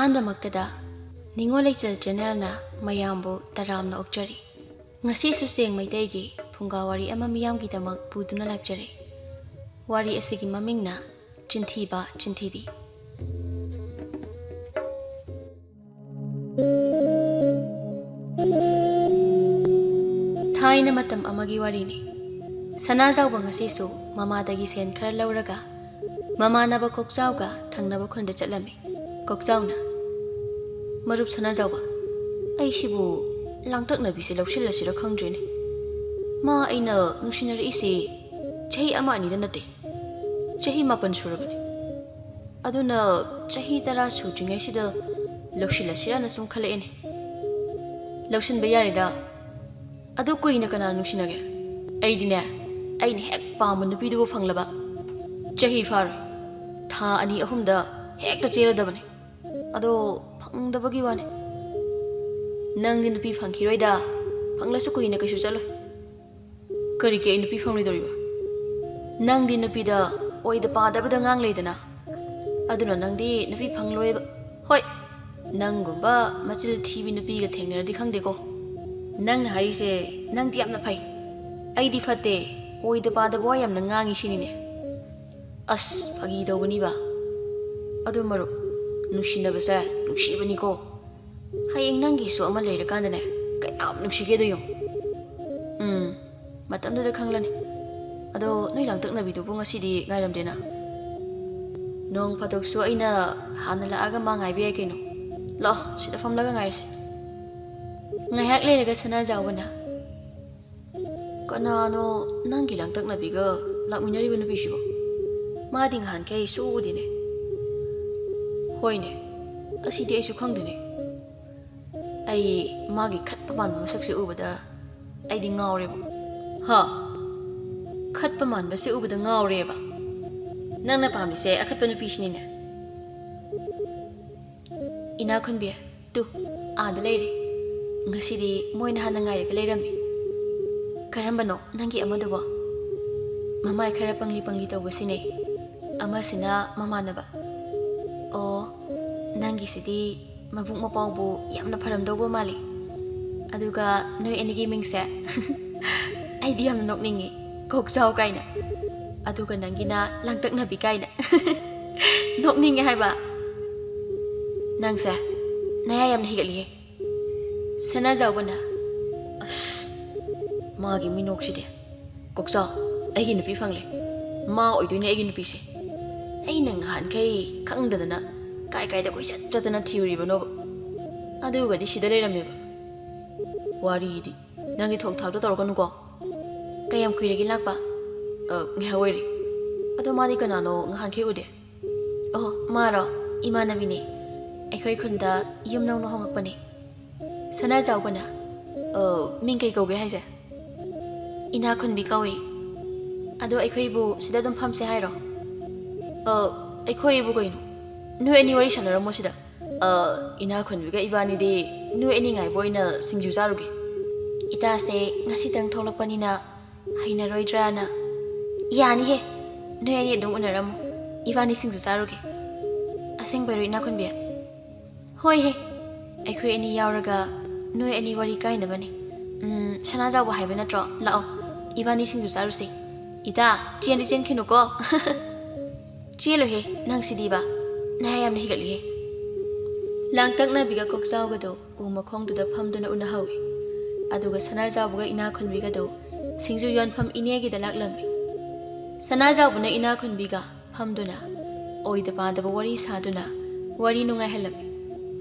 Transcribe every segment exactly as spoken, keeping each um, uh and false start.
ꯑꯍꯥꯟꯕꯃꯛꯇꯗ ꯅꯤꯉꯣꯜ ꯂꯩꯆꯜ ꯆꯦꯅꯦꯜꯅ ꯃꯌꯥꯝꯕꯨ ꯇꯔꯥꯝꯅ ꯑꯣꯛꯆꯔꯤ꯫ ꯉꯁꯤꯁꯨ ꯆꯦꯡ ꯃꯩꯇꯩꯒꯤ ꯐꯨꯡꯒꯥ ꯋꯥꯔꯤ ꯑꯃ ꯃꯤꯌꯥꯝꯒꯤꯗꯃꯛ ꯄꯨꯗꯨꯅ ꯂꯥꯛꯆꯔꯤ꯫ ꯋꯥꯔꯤ ꯑꯁꯤꯒꯤ ꯃꯃꯤꯡꯅ ꯆꯤꯟꯊꯤꯕ ꯆꯤꯟꯊꯤꯕꯤ꯫ ꯊꯥꯏꯅ ꯃꯇꯝ ꯑꯃꯒꯤ ꯋꯥꯔꯤꯅꯤ꯫ ꯁꯅꯥꯖꯥꯎꯕ ꯉꯁꯤꯁꯨ ꯃꯃꯥꯗꯒꯤ ꯁꯦꯟ ꯈꯔ ꯂꯧꯔꯒ ꯃꯃꯥꯟꯅꯕ ꯀꯣꯛꯆꯥꯎꯒ ꯊꯪꯅꯕ ꯈꯨꯟꯗ ꯆꯠꯂꯝꯃꯤ꯫ ꯀꯣꯛꯆꯥꯎꯅ, "ꯃꯔꯨꯞ ꯁꯅꯥꯖꯥꯎꯕ, ꯑꯩꯁꯤꯕꯨ ꯂꯥꯡꯇꯛꯅꯕꯤꯁꯦ ꯂꯧꯁꯤꯜꯂꯁꯤꯔ ꯈꯪꯗ꯭ꯔꯦꯅꯦ꯫ ꯃꯥ ꯑꯩꯅ ꯅꯨꯡꯁꯤꯅꯔꯛꯏꯁꯦ ꯆꯍꯤ ꯑꯃ ꯑꯅꯤꯗ ꯅꯠꯇꯦ, ꯆꯍꯤ ꯃꯥꯄꯟ ꯁꯨꯔꯕꯅꯤ꯫ ꯑꯗꯨꯅ ꯆꯍꯤ ꯇꯔꯥ ꯁꯨꯗ꯭ꯔꯤꯉꯩꯁꯤꯗ ꯂꯧꯁꯤꯜꯂꯁꯤꯔꯅ ꯁꯨꯝ ꯈꯜꯂꯛꯑꯦꯅꯦ꯫ ꯂꯧꯁꯤꯟꯕ ꯌꯥꯔꯦꯗ꯫ ꯑꯗꯨ ꯀꯨꯏꯅ ꯀꯅꯥꯅ ꯅꯨꯡꯁꯤꯅꯒꯦ? ꯑꯩꯗꯤꯅꯦ, ꯑꯩꯅ ꯍꯦꯛ ꯄꯥꯝꯕ ꯅꯨꯄꯤꯗꯨꯕꯨ ꯐꯪꯂꯕ ꯆꯍꯤ ꯐꯥꯔꯣꯏ, ꯊꯥ ꯑꯅꯤ ꯑꯍꯨꯝꯗ ꯍꯦꯛꯇ ꯆꯦꯜꯂꯗꯕꯅꯤ꯫ ꯑꯗꯣ ꯐꯪꯗꯕꯒꯤ ꯋꯥꯅꯤ꯫ ꯅꯪꯗꯤ ꯅꯨꯄꯤ ꯐꯪꯈꯤꯔꯣꯏꯗ, ꯐꯪꯂꯁꯨ ꯀꯨꯏꯅ ꯀꯩꯁꯨ ꯆꯠꯂꯣꯏ꯫ ꯀꯔꯤꯒꯤ ꯑꯩ ꯅꯨꯄꯤ ꯐꯪꯂꯣꯏꯗꯧꯔꯤꯕ? ꯅꯪꯗꯤ ꯅꯨꯄꯤꯗ ꯑꯣꯏꯗ ꯄꯥꯗꯕꯗ ꯉꯥꯡ ꯂꯩꯗꯅ, ꯑꯗꯨꯅ ꯅꯪꯗꯤ ꯅꯨꯄꯤ ꯐꯪꯂꯣꯏꯕ꯫ ꯍꯣꯏ, ꯅꯪꯒꯨꯝꯕ ꯃꯆꯤꯜ ꯊꯤꯕꯤ ꯅꯨꯄꯤꯒ ꯊꯦꯡꯅꯔꯗꯤ ꯈꯪꯗꯦꯀꯣ꯫ ꯅꯪꯅ ꯍꯥꯏꯔꯤꯁꯦ ꯅꯪꯗꯤ ꯌꯥꯝꯅ ꯐꯩ, ꯑꯩꯗꯤ ꯐꯠꯇꯦ, ꯑꯣꯏꯗ ꯄꯥꯗꯕ ꯋꯥ ꯌꯥꯝꯅ ꯉꯥꯡꯉꯤ ꯁꯤꯅꯤꯅꯦ꯫ ꯑꯁ, ꯐꯥꯒꯤ ꯇꯧꯕꯅꯤꯕ꯫ ꯑꯗꯨ ꯃꯔꯨꯞ, ꯅꯨꯡꯁꯤꯅꯕꯁꯦ ꯅꯨꯡꯁꯤꯕꯅꯤꯀꯣ꯫ ꯍꯌꯦꯡ ꯅꯪꯒꯤꯁꯨ ꯑꯃ ꯂꯩꯔꯀꯥꯟꯗꯅꯦ, ꯀꯌꯥꯝ ꯅꯨꯡꯁꯤꯒꯦꯗꯣ ꯌꯦꯡꯉꯨ꯫ ꯎꯝ, ꯃꯇꯝꯗꯨꯗ ꯈꯪꯂꯅꯤ꯫ ꯑꯗꯣ ꯅꯣꯏ ꯂꯥꯡꯇꯛꯅꯕꯤꯗꯨꯕꯨ ꯉꯁꯤꯗꯤ ꯉꯥꯏꯔꯝꯗꯦꯅ? ꯅꯣꯡ ꯐꯥꯗꯣꯛꯁꯨ ꯑꯩꯅ ꯍꯥꯟꯅ ꯂꯥꯛꯑꯒ ꯃꯥ ꯉꯥꯏꯕ ꯌꯥꯏ ꯀꯩꯅꯣ꯫ ꯂꯥꯛꯑꯣ, ꯁꯤꯗ ꯐꯝꯂꯒ ꯉꯥꯏꯔꯁꯤ꯫ ꯉꯥꯏꯍꯥꯛ ꯂꯩꯔꯒ ꯁꯅꯥꯖꯥꯎꯕꯅ, "ꯀꯅꯥꯅꯣ ꯅꯪꯒꯤ ꯂꯥꯡꯇꯛꯅꯕꯤꯒ ꯂꯥꯛꯃꯤꯟꯅꯔꯤꯕ ꯅꯨꯄꯤꯁꯤꯕꯣ? ꯃꯥꯗꯤ ꯉꯍꯥꯟꯈꯩ ꯁꯨꯛꯎ ꯎꯗꯦꯅꯦ꯫" "ꯍꯣꯏꯅꯦ, ꯑꯁꯤꯗꯤ ꯑꯩꯁꯨ ꯈꯪꯗꯦꯅꯦ꯫ ꯑꯩ ꯃꯥꯒꯤ ꯈꯠꯄ ꯃꯥꯟꯕ ꯃꯁꯛꯁꯦ ꯎꯕꯗ ꯑꯩꯗꯤ ꯉꯥꯎꯔꯦꯕ꯫" "ꯍꯥ? ꯈꯠꯄ ꯃꯥꯟꯕꯁꯦ ꯎꯕꯗ ꯉꯥꯎꯔꯦꯕ? ꯅꯪꯅ ꯄꯥꯝꯃꯤꯁꯦ ꯑꯈꯠꯄ ꯅꯨꯄꯤꯁꯤꯅꯤꯅꯦ꯫" "ꯏꯅꯥꯈꯨꯟꯕꯤ, ꯇꯨ, ꯑꯥꯗ ꯂꯩꯔꯦ꯫ ꯉꯁꯤꯗꯤ ꯃꯣꯏꯅ ꯍꯥꯟꯅ ꯉꯥꯏꯔꯒ ꯂꯩꯔꯝꯃꯤ꯫" "ꯀꯔꯝꯕꯅꯣ ꯅꯪꯒꯤ ꯑꯃꯗꯨꯕꯣ?" "ꯃꯃꯥꯏ ꯈꯔ ꯄꯪꯂꯤ ꯄꯪꯂꯤ ꯇꯧꯕꯁꯤꯅꯦ꯫ ꯑꯃꯁꯤꯅ ꯃꯃꯥꯟꯅꯕ꯫" "ꯑꯣ, ꯅꯪꯒꯤꯁꯤꯗꯤ ꯃꯕꯨꯛ ꯃꯄꯥꯎꯕꯨ ꯌꯥꯝꯅ ꯐꯔꯝꯗꯧꯕ ꯃꯥꯜꯂꯤ꯫ ꯑꯗꯨꯒ ꯅꯣꯏ ꯑꯅꯤꯒꯤ ꯃꯤꯡꯁꯦ ꯑꯩꯗꯤ ꯌꯥꯝꯅ ꯅꯣꯛꯅꯤꯡꯉꯤ, ꯀꯣꯛꯆꯥꯎ ꯀꯥꯏꯅ꯫ ꯑꯗꯨꯒ ꯅꯪꯒꯤꯅ ꯂꯥꯡꯇꯛꯅꯕꯤ ꯀꯥꯏꯅ꯫ ꯅꯣꯛꯅꯤꯡꯉꯦ ꯍꯥꯏꯕ꯫ ꯅꯪꯁꯦ ꯅꯌꯥ ꯌꯥꯝꯅ ꯍꯤꯒꯠꯂꯤꯍꯦ꯫ ꯁꯅꯥꯖꯥꯎꯕꯅ, "ꯑꯁ, ꯃꯥꯒꯤ ꯃꯤꯅꯣꯛꯁꯤꯗꯤ꯫ ꯀꯣꯛꯆꯥꯎ, ꯑꯩꯒꯤ ꯅꯨꯄꯤ ꯐꯪꯂꯦ꯫ ꯃꯥ ꯑꯣꯏꯗꯣꯏꯅꯦ ꯑꯩꯒꯤ ꯅꯨꯄꯤꯁꯦ꯫ ꯑꯩꯅ ꯉꯍꯥꯟꯈꯩ ꯈꯪꯗꯗꯅ ꯀꯥꯏ ꯀꯥꯏꯗ ꯀꯣꯏꯆꯠ ꯆꯠꯇꯅ ꯊꯤꯔꯨꯔꯤꯕꯅꯣꯕ꯫ ꯑꯗꯨꯒꯗꯤ ꯁꯤꯗ ꯂꯩꯔꯝꯃꯦꯕ꯫ ꯋꯥꯔꯤꯗꯤ꯫ ꯅꯪꯒꯤ ꯊꯣꯛ ꯊꯥꯛꯇꯣ ꯇꯧꯔꯛꯀꯅꯨꯀꯣ꯫ ꯀꯌꯥꯝ ꯀꯨꯏꯔꯒꯦ ꯂꯥꯛꯄ?" "ꯑ, ꯉꯥꯏꯍꯥꯛ ꯑꯣꯏꯔꯦ꯫ ꯑꯗꯣ ꯃꯥꯗꯤ ꯀꯅꯥꯅꯣ ꯉꯍꯥꯟꯈꯩ ꯎꯗꯦ?" "ꯑꯣ, ꯃꯥꯔꯣ? ꯏꯃꯥꯟꯅꯕꯤꯅꯦ꯫ ꯑꯩꯈꯣꯏ ꯈꯨꯟꯗ ꯌꯨꯝ ꯅꯧꯅ ꯍꯣꯡꯉꯛꯄꯅꯦ꯫" ꯁꯅꯥꯖꯥꯎꯕꯅ, "ꯑ, ꯃꯤꯡ ꯀꯩ ꯀꯧꯒꯦ ꯍꯥꯏꯁꯦ?" "ꯏꯅꯥꯈꯨꯟꯕꯤ ꯀꯧꯏ꯫ ꯑꯗꯣ ꯑꯩꯈꯣꯏꯕꯨ ꯁꯤꯗ ꯑꯗꯨꯝ ꯐꯝꯁꯦ ꯍꯥꯏꯔꯣ?" "ꯑ, ꯑꯩꯈꯣꯏꯕꯨ ꯀꯩꯅꯣ? ꯅꯣꯏ ꯑꯅꯤ ꯋꯥꯔꯤ ꯁꯥꯟꯅꯔꯝꯃꯣ ꯁꯤꯗ꯫ ꯑ, ꯏꯅꯥꯈꯨꯟꯕꯤꯒ ꯏꯕꯥꯅꯤꯗꯤ ꯅꯣꯏ ꯑꯅꯤ ꯉꯥꯏꯕ ꯑꯣꯏꯅ ꯁꯤꯡꯖꯨ ꯆꯥꯔꯨꯒꯦ꯫" "ꯏꯇꯥꯁꯦ ꯉꯁꯤꯇꯪ ꯊꯣꯛꯂꯛꯄꯅꯤꯅ ꯍꯩꯅꯔꯣꯏꯗ꯭ꯔꯥꯅ꯫" "ꯌꯥꯅꯤꯍꯦ, ꯅꯣꯏ ꯑꯅꯤ ꯑꯗꯨꯝ ꯎꯅꯔꯝꯃꯣ, ꯏꯕꯥꯅꯤ ꯁꯤꯡꯖꯨ ꯆꯥꯔꯨꯒꯦ꯫" "ꯑꯁꯦꯡꯕꯩꯔꯣ, ꯏꯅꯥꯈꯨꯟꯕꯤ?" "ꯍꯣꯏꯍꯦ, ꯑꯩꯈꯣꯏ ꯑꯅꯤ ꯌꯥꯎꯔꯒ ꯅꯣꯏ ꯑꯅꯤ ꯋꯥꯔꯤ ꯀꯥꯏꯅꯕꯅꯦ꯫ ꯎꯝ, ꯁꯅꯥꯖꯥꯎꯕ ꯍꯥꯏꯕ ꯅꯠꯇ꯭ꯔꯣ? ꯂꯥꯛꯑꯣ, ꯏꯕꯥꯅꯤ ꯁꯤꯡꯖꯨ ꯆꯥꯔꯨꯁꯦ꯫" "ꯏꯇꯥ, ꯆꯦꯟꯗꯤ ꯆꯦꯟꯈꯤꯅꯨꯀꯣ꯫" "ꯆꯦꯜꯂꯣꯏꯍꯦ, ꯅꯪ ꯁꯤꯗꯤꯕ, ꯅꯌꯥ ꯌꯥꯝꯅ ꯍꯤꯒꯠꯂꯤꯍꯦ꯫" ꯂꯥꯡꯇꯛꯅꯕꯤꯒ ꯀꯣꯛꯆꯥꯎꯒꯗꯣ ꯎ ꯃꯈꯣꯡꯗꯨꯗ ꯐꯝꯗꯨꯅ ꯎꯅꯍꯧꯏ꯫ ꯑꯗꯨꯒ ꯁꯅꯥꯖꯥꯎꯕꯒ ꯏꯅꯥꯈꯨꯟꯕꯤꯒꯗꯣ ꯁꯤꯡꯖꯨ ꯌꯣꯟꯐꯝ ꯏꯅꯦꯒꯤꯗ ꯂꯥꯛꯂꯝꯃꯤ꯫ ꯁꯅꯥꯖꯥꯎꯕꯅ ꯏꯅꯥꯈꯨꯟꯕꯤꯒ ꯐꯝꯗꯨꯅ ꯑꯣꯏꯗ ꯄꯥꯗꯕ ꯋꯥꯔꯤ ꯁꯥꯗꯨꯅ ꯋꯥꯔꯤ ꯅꯨꯡꯉꯥꯏꯍꯜꯂꯝꯃꯤ꯫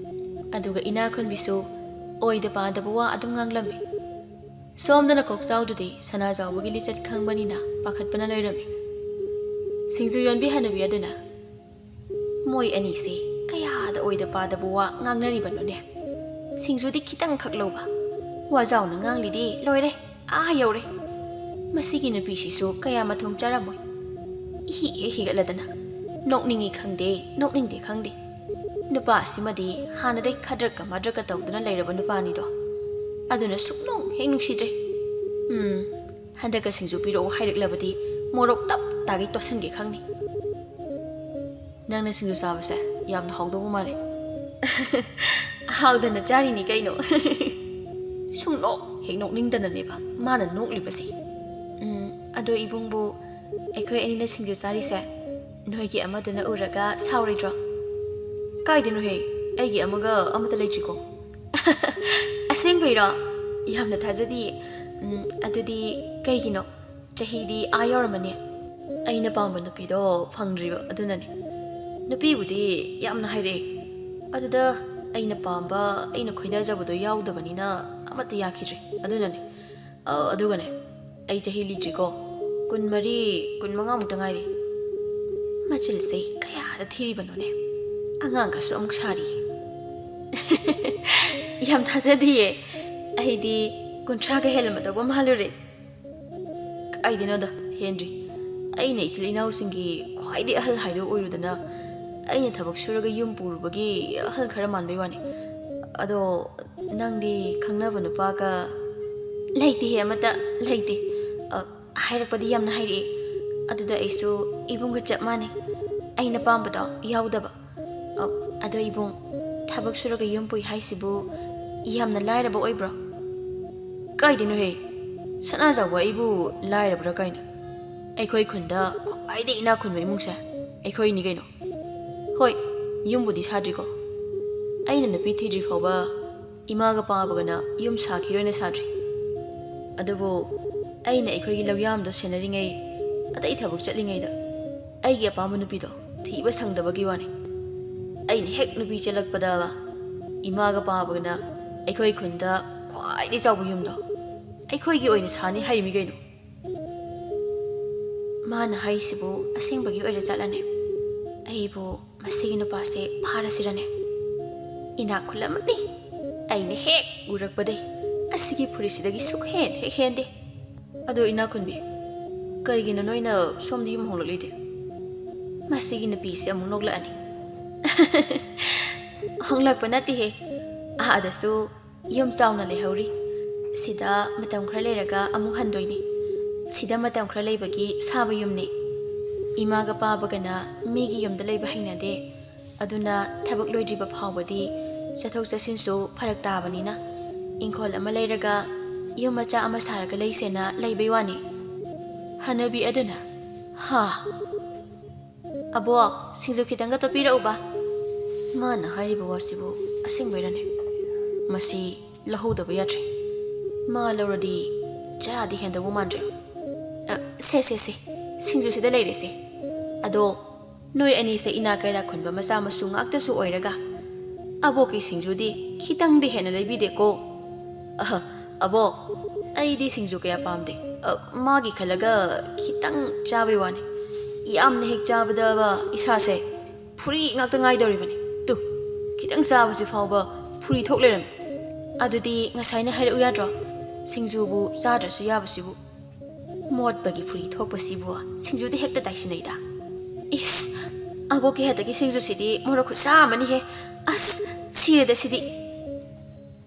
ꯑꯗꯨꯒ ꯏꯅꯥꯈꯨꯟꯕꯤꯁꯨ ꯑꯣꯏꯗ ꯄꯥꯗꯕ ꯋꯥ ꯑꯗꯨꯝ ꯉꯥꯡꯂꯝꯃꯤ꯫ ꯁꯣꯝꯗꯅ ꯀꯣꯛꯆꯥꯎꯗꯨꯗꯤ ꯁꯅꯥꯖꯥꯎꯕꯒꯤ ꯂꯤꯆꯠ ꯈꯪꯕꯅꯤꯅ ꯄꯥꯈꯠꯄꯅ ꯂꯣꯏꯔꯝꯃꯤ꯫ ꯁꯤꯡꯖꯨ ꯌꯣꯟꯕꯤ ꯍꯅꯨꯕꯤ ꯑꯗꯨꯅ, "ꯃꯣꯏ ꯑꯅꯤꯁꯦ ꯀꯌꯥꯗ ꯑꯣꯏꯗ ꯄꯥꯗꯕ ꯋꯥ ꯉꯥꯡꯅꯔꯤꯕꯅꯣꯅꯦ? ꯁꯤꯡꯖꯨꯗꯤ ꯈꯤꯇꯪꯈꯛ ꯂꯧꯕ, ꯋꯥꯖꯥꯎꯅ ꯉꯥꯡꯂꯤꯗꯤ ꯂꯣꯏꯔꯦ, ꯑꯥ ꯌꯧꯔꯦ꯫ ꯃꯁꯤꯒꯤ ꯅꯨꯄꯤꯁꯤꯁꯨ ꯀꯌꯥ ꯃꯊꯣꯡ ꯆꯥꯔꯝꯃꯣꯏ꯫ ꯏꯍꯤ ꯍꯦꯛ ꯍꯤꯒꯠꯂꯗꯅ꯫ ꯅꯣꯛꯅꯤꯡꯉꯤ ꯈꯪꯗꯦ, ꯅꯣꯛꯅꯤꯡꯗꯦ ꯈꯪꯗꯦ꯫ ꯅꯨꯄꯥꯁꯤꯃꯗꯤ ꯍꯥꯟꯅꯗꯩ ꯈꯗ꯭ꯔꯛꯀ ꯃꯗ꯭ꯔꯛꯀ ꯇꯧꯗꯨꯅ ꯂꯩꯔꯕ ꯅꯨꯄꯥꯅꯤꯗꯣ꯫ ꯑꯗꯨꯅ ꯁꯨꯛꯅꯨꯡ ꯍꯦꯛ ꯅꯨꯡꯁꯤꯗ꯭ꯔꯦ꯫ ꯎꯝ, ꯍꯟꯗꯛꯀ ꯁꯤꯡꯖꯨ ꯄꯤꯔꯛꯑꯣ ꯍꯥꯏꯔꯛꯂꯕꯗꯤ ꯃꯣꯔꯣꯛ ꯇꯞ ꯇꯥꯒꯩ ꯇꯣꯠꯁꯟꯒꯦ ꯈꯪꯅꯤ꯫" "ꯅꯪꯅ ꯁꯤꯡꯖꯨ ꯆꯥꯕꯁꯦ ꯌꯥꯝꯅ ꯍꯥꯎꯗꯧꯕ ꯃꯥꯜꯂꯦ꯫ ꯍꯥꯎꯗꯅ ꯆꯥꯔꯤꯅꯤ ꯀꯩꯅꯣ꯫ ꯁꯨꯡꯅꯣꯛ ꯍꯦꯛ ꯅꯣꯛꯅꯤꯡꯗꯅꯅꯦꯕ ꯃꯥꯅ ꯅꯣꯛꯂꯤꯕꯁꯦ꯫ ꯎꯝ, ꯑꯗꯣ ꯏꯕꯨꯡꯕꯨ, ꯑꯩꯈꯣꯏ ꯑꯅꯤꯅ ꯁꯤꯡꯖꯨ ꯆꯥꯔꯤꯁꯦ ꯅꯣꯏꯒꯤ ꯑꯃꯗꯨꯅ ꯎꯔꯒ ꯁꯥꯎꯔꯣꯏꯗ꯭ꯔꯣ? ꯀꯥꯏꯗꯅꯣꯍꯦ, ꯑꯩꯒꯤ ꯑꯃꯒ ꯑꯃꯠꯇ ꯂꯩꯇ꯭ꯔꯤꯀꯣ꯫ ꯑꯁꯦꯡꯕꯩꯔꯣ? ꯌꯥꯝꯅ ꯊꯥꯖꯗꯤꯌꯦ꯫ ꯎꯝ, ꯑꯗꯨꯗꯤ ꯀꯩꯒꯤꯅꯣ? ꯆꯍꯤꯗꯤ ꯑꯥ ꯌꯧꯔꯝꯃꯅꯤ꯫ ꯑꯩꯅ ꯄꯥꯝꯕ ꯅꯨꯄꯤꯗꯣ ꯐꯪꯗ꯭ꯔꯤꯕ ꯑꯗꯨꯅꯅꯦ꯫ ꯅꯨꯄꯤꯕꯨꯗꯤ ꯌꯥꯝꯅ ꯍꯥꯏꯔꯛꯑꯦ, ꯑꯗꯨꯗ ꯑꯩꯅ ꯄꯥꯝꯕ, ꯑꯩꯅ ꯈꯣꯏꯗꯥꯖꯕꯗꯣ ꯌꯥꯎꯗꯕꯅꯤꯅ ꯑꯃꯠꯇ ꯌꯥꯈꯤꯗ꯭ꯔꯦ ꯑꯗꯨꯅꯅꯦ꯫ ꯑ, ꯑꯗꯨꯒꯅꯦ, ꯑꯩ ꯆꯍꯤ ꯂꯤꯗ꯭ꯔꯤꯀꯣ, ꯀꯨꯟꯃꯔꯤ, ꯀꯨꯟꯃꯉꯥꯃꯨꯛꯇ ꯉꯥꯏꯔꯤ꯫ ꯃꯆꯤꯜꯁꯦ ꯀꯌꯥꯗ ꯊꯤꯔꯤꯕꯅꯣꯅꯦ, ꯑꯉꯥꯡꯒꯁꯨ ꯑꯃꯨꯛ ꯁꯥꯔꯤ꯫ ꯌꯥꯝ ꯊꯥꯖꯗꯤꯌꯦ, ꯑꯩꯗꯤ ꯀꯨꯟꯊ꯭ꯔꯥꯒ ꯍꯦꯜꯂꯝꯃꯗꯧꯕ ꯃꯥꯜꯂꯨꯔꯦ꯫ ꯀꯥꯏꯗꯩꯅꯣꯗ, ꯍꯦꯟꯗ꯭ꯔꯤ꯫ ꯑꯩꯅ ꯏꯆꯤꯜ ꯏꯅꯥꯎꯁꯤꯡꯒꯤ ꯈ꯭ꯋꯥꯏꯗꯒꯤ ꯑꯍꯜ ꯍꯥꯏꯗꯣ ꯑꯣꯏꯔꯨꯗꯅ, ꯑꯩꯅ ꯊꯕꯛ ꯁꯨꯔꯒ ꯌꯨꯝ ꯄꯨꯔꯨꯕꯒꯤ ꯑꯍꯜ ꯈꯔ ꯃꯥꯟꯕꯩ ꯋꯥꯅꯤ꯫ ꯑꯗꯣ ꯅꯪꯗꯤ ꯈꯪꯅꯕ ꯅꯨꯄꯥꯒ? ꯂꯩꯇꯦꯍꯦ, ꯑꯃꯠꯇ ꯂꯩꯇꯦ꯫ ꯑ, ꯍꯥꯏꯔꯛꯄꯗꯤ ꯌꯥꯝꯅ ꯍꯥꯏꯔꯛꯑꯦ, ꯑꯗꯨꯗ ꯑꯩꯁꯨ ꯏꯕꯨꯡꯒ ꯆꯞ ꯃꯥꯟꯅꯩ, ꯑꯩꯅ ꯄꯥꯝꯕꯗꯣ ꯌꯥꯎꯗꯕ꯫ ꯑ, ꯑꯗꯣ ꯏꯕꯨꯡ, ꯊꯕꯛ ꯁꯨꯔꯒ ꯌꯨꯝ ꯄꯨꯏ ꯍꯥꯏꯁꯤꯕꯨ ꯌꯥꯝꯅ ꯂꯥꯏꯔꯕ ꯑꯣꯏꯕ꯭ꯔꯣ? ꯀꯥꯏꯗꯩꯅꯣꯍꯦ? ꯁꯅꯥꯖꯥꯎꯕ ꯑꯩꯕꯨ ꯂꯥꯏꯔꯕ꯭ꯔꯥ ꯀꯥꯏꯅ? ꯑꯩꯈꯣꯏ ꯈꯨꯟꯗ ꯈ꯭ꯋꯥꯏꯗꯒꯤ ꯏꯅꯥꯛ ꯈꯨꯟꯕ ꯏꯃꯨꯡꯁꯦ ꯑꯩꯈꯣꯏꯅꯤ ꯀꯩꯅꯣ꯫ ꯍꯣꯏ, ꯌꯨꯝꯕꯨꯗꯤ ꯁꯥꯗ꯭ꯔꯤꯀꯣ꯫ ꯑꯩꯅ ꯅꯨꯄꯤ ꯊꯤꯗ꯭ꯔꯤ ꯐꯥꯎꯕ ꯏꯃꯥꯒ ꯄꯥꯕꯒꯅ ꯌꯨꯝ ꯁꯥꯈꯤꯔꯣꯏꯅ ꯁꯥꯗ꯭ꯔꯤ꯫ ꯑꯗꯨꯕꯨ ꯑꯩꯅ ꯑꯩꯈꯣꯏꯒꯤ ꯂꯧꯌꯥꯝꯗꯣ ꯁꯦꯟꯅꯔꯤꯉꯩ, ꯑꯇꯩ ꯊꯕꯛ ꯆꯠꯂꯤꯉꯩꯗ ꯑꯩꯒꯤ ꯑꯄꯥꯝꯕ ꯅꯨꯄꯤꯗꯣ ꯊꯤꯕ ꯁꯪꯗꯕꯒꯤ ꯋꯥꯅꯤ꯫ ꯑꯩꯅ ꯍꯦꯛ ꯅꯨꯄꯤ ꯆꯦꯜꯂꯛꯄꯗ ꯏꯃꯥꯒ ꯄꯥꯕꯒꯅ ꯑꯩꯈꯣꯏ ꯈꯨꯟꯗ ꯈ꯭ꯋꯥꯏꯗꯒꯤ ꯆꯥꯎꯕ ꯌꯨꯝꯗꯣ ꯑꯩꯈꯣꯏꯒꯤ ꯑꯣꯏꯅ ꯁꯥꯅꯤ ꯍꯥꯏꯔꯤꯃꯤ ꯀꯩꯅꯣ꯫ ꯃꯥꯅ ꯍꯥꯏꯔꯤꯁꯤꯕꯨ ꯑꯁꯦꯡꯕꯒꯤ ꯑꯣꯏꯔ ꯖꯥꯠꯂꯅꯦ? ꯑꯩꯕꯨ ꯃꯁꯤꯒꯤ ꯅꯨꯄꯥꯁꯦ ꯐꯥꯔꯁꯤꯔꯅꯦ? ꯏꯅꯥꯛ ꯈꯨꯜꯂꯝꯃꯅꯤ꯫ ꯑꯩꯅ ꯍꯦꯛ ꯎꯔꯛꯄꯗꯩ ꯑꯁꯤꯒꯤ ꯐꯨꯔꯤꯠꯁꯤꯗꯒꯤ ꯁꯨꯛꯍꯦꯟ ꯍꯦꯛ ꯍꯦꯟꯗꯦ꯫ ꯑꯗꯣ ꯏꯅꯥꯛ ꯈꯨꯟꯕꯤ, ꯀꯔꯤꯒꯤꯅꯣ ꯅꯣꯏꯅ ꯁꯣꯝꯗ ꯌꯨꯝ ꯍꯣꯡꯂꯛꯂꯤꯗꯤ? ꯃꯁꯤꯒꯤ ꯅꯨꯄꯤꯁꯦ ꯑꯃꯨꯛ ꯅꯣꯛꯂꯛꯑꯅꯤ꯫ ꯍꯣꯡꯂꯛꯄ ꯅꯠꯇꯦꯍꯦ, ꯑꯥꯗꯁꯨ ꯌꯨꯝ ꯆꯥꯎꯅ ꯂꯩꯍꯧꯔꯤ꯫ ꯁꯤꯗ ꯃꯇꯝ ꯈꯔ ꯂꯩꯔꯒ ꯑꯃꯨꯛ ꯍꯟꯗꯣꯏꯅꯤ꯫ ꯁꯤꯗ ꯃꯇꯝ ꯈꯔ ꯂꯩꯕꯒꯤ ꯁꯥꯕ ꯌꯨꯝꯅꯤ꯫ ꯏꯃꯥꯒ ꯄꯥꯕꯒꯅ ꯃꯤꯒꯤ ꯌꯨꯝꯗ ꯂꯩꯕ ꯍꯩꯅꯗꯦ꯫ ꯑꯗꯨꯅ ꯊꯕꯛ ꯂꯣꯏꯗ꯭ꯔꯤꯕ ꯐꯥꯎꯕꯗꯤ ꯆꯠꯊꯣꯛ ꯆꯠꯁꯤꯟꯁꯨ ꯐꯔꯛ ꯇꯥꯕꯅꯤꯅ, ꯏꯪꯈꯣꯜ ꯑꯃ ꯂꯩꯔꯒ ꯌꯨꯝ ꯃꯆꯥ ꯑꯃ ꯁꯥꯔꯒ ꯂꯩꯁꯦꯅ ꯂꯩꯕꯩ ꯋꯥꯅꯤ꯫ ꯍꯅꯨꯕꯤ ꯑꯗꯨꯅ, "ꯍꯥ? ꯑꯕꯣꯛ, ꯁꯤꯡꯖꯨ ꯈꯤꯇꯪꯒ ꯇꯣꯠꯄꯤꯔꯛꯎꯕ꯫" ꯃꯥꯅ ꯍꯥꯏꯔꯤꯕ ꯋꯥꯁꯤꯕꯨ ꯑꯁꯦꯡꯕꯩꯔꯅꯦ? ꯃꯁꯤ ꯂꯧꯍꯧꯗꯕ ꯌꯥꯗ꯭ꯔꯦ꯫ ꯃꯥ ꯂꯧꯔꯗꯤ ꯆꯥꯗꯤ ꯍꯦꯟꯗꯧꯕ ꯃꯥꯟꯗ꯭ꯔꯦ꯫ "ꯑ, ꯁꯦ, ꯁꯦ, ꯁꯦ, ꯁꯤꯡꯖꯨꯁꯤꯗ ꯂꯩꯔꯦꯁꯦ꯫ ꯑꯗꯣ ꯅꯣꯏ ꯑꯅꯤꯁꯦ ꯏꯅꯥꯛ ꯀꯩꯔꯥꯛ ꯈꯨꯟꯕ ꯃꯆꯥ ꯃꯁꯨ ꯉꯥꯛꯇꯁꯨ ꯑꯣꯏꯔꯒ ꯑꯕꯣꯛꯀꯤ ꯁꯤꯡꯖꯨꯗꯤ ꯈꯤꯇꯪꯗꯤ ꯍꯦꯟꯅ ꯂꯩꯕꯤꯗꯦꯀꯣ?" "ꯑꯍ, ꯑꯕꯣꯛ, ꯑꯩꯗꯤ ꯁꯤꯡꯖꯨ ꯀꯌꯥ ꯄꯥꯝꯗꯦ꯫ ꯑ, ꯃꯥꯒꯤ ꯈꯜꯂꯒ ꯈꯤꯇꯪ ꯆꯥꯕꯩ ꯋꯥꯅꯤ꯫ ꯌꯥꯝꯅ ꯍꯦꯛ ꯆꯥꯕꯗꯕ ꯏꯁꯥꯁꯦ ꯐꯨꯔꯤ ꯉꯥꯛꯇ ꯉꯥꯏꯗꯧꯔꯤꯕꯅꯤ꯫ ꯇꯨ, ꯈꯤꯇꯪ ꯆꯥꯕꯁꯤ ꯐꯥꯎꯕ ꯐꯨꯔꯤ ꯊꯣꯛ ꯂꯩꯔꯝꯃꯤ꯫ ꯑꯗꯨꯗꯤ ꯉꯁꯥꯏꯅ ꯍꯥꯏꯔꯛꯎ ꯌꯥꯗ꯭ꯔꯣ? ꯁꯤꯡꯖꯨꯕꯨ ꯆꯥꯗ꯭ꯔꯁꯨ ꯌꯥꯕꯁꯤꯕꯨ꯫ ꯃꯣꯠꯄꯒꯤ ꯐꯨꯔꯤ ꯊꯣꯛꯄꯁꯤꯕꯨ ꯁꯤꯡꯖꯨꯗ ꯍꯦꯛꯇ ꯇꯥꯏꯁꯤꯟꯅꯩꯗ꯫ ꯏꯁ, ꯑꯕꯣꯛꯀꯤ ꯍꯟꯗꯛꯀꯤ ꯁꯤꯡꯖꯨꯁꯤꯗꯤ ꯃꯣꯔꯣꯛ ꯈꯨꯠꯁꯥ ꯑꯃꯅꯤꯍꯦ꯫ ꯑꯁ, ꯁꯤꯔꯦꯗ ꯁꯤꯗꯤ꯫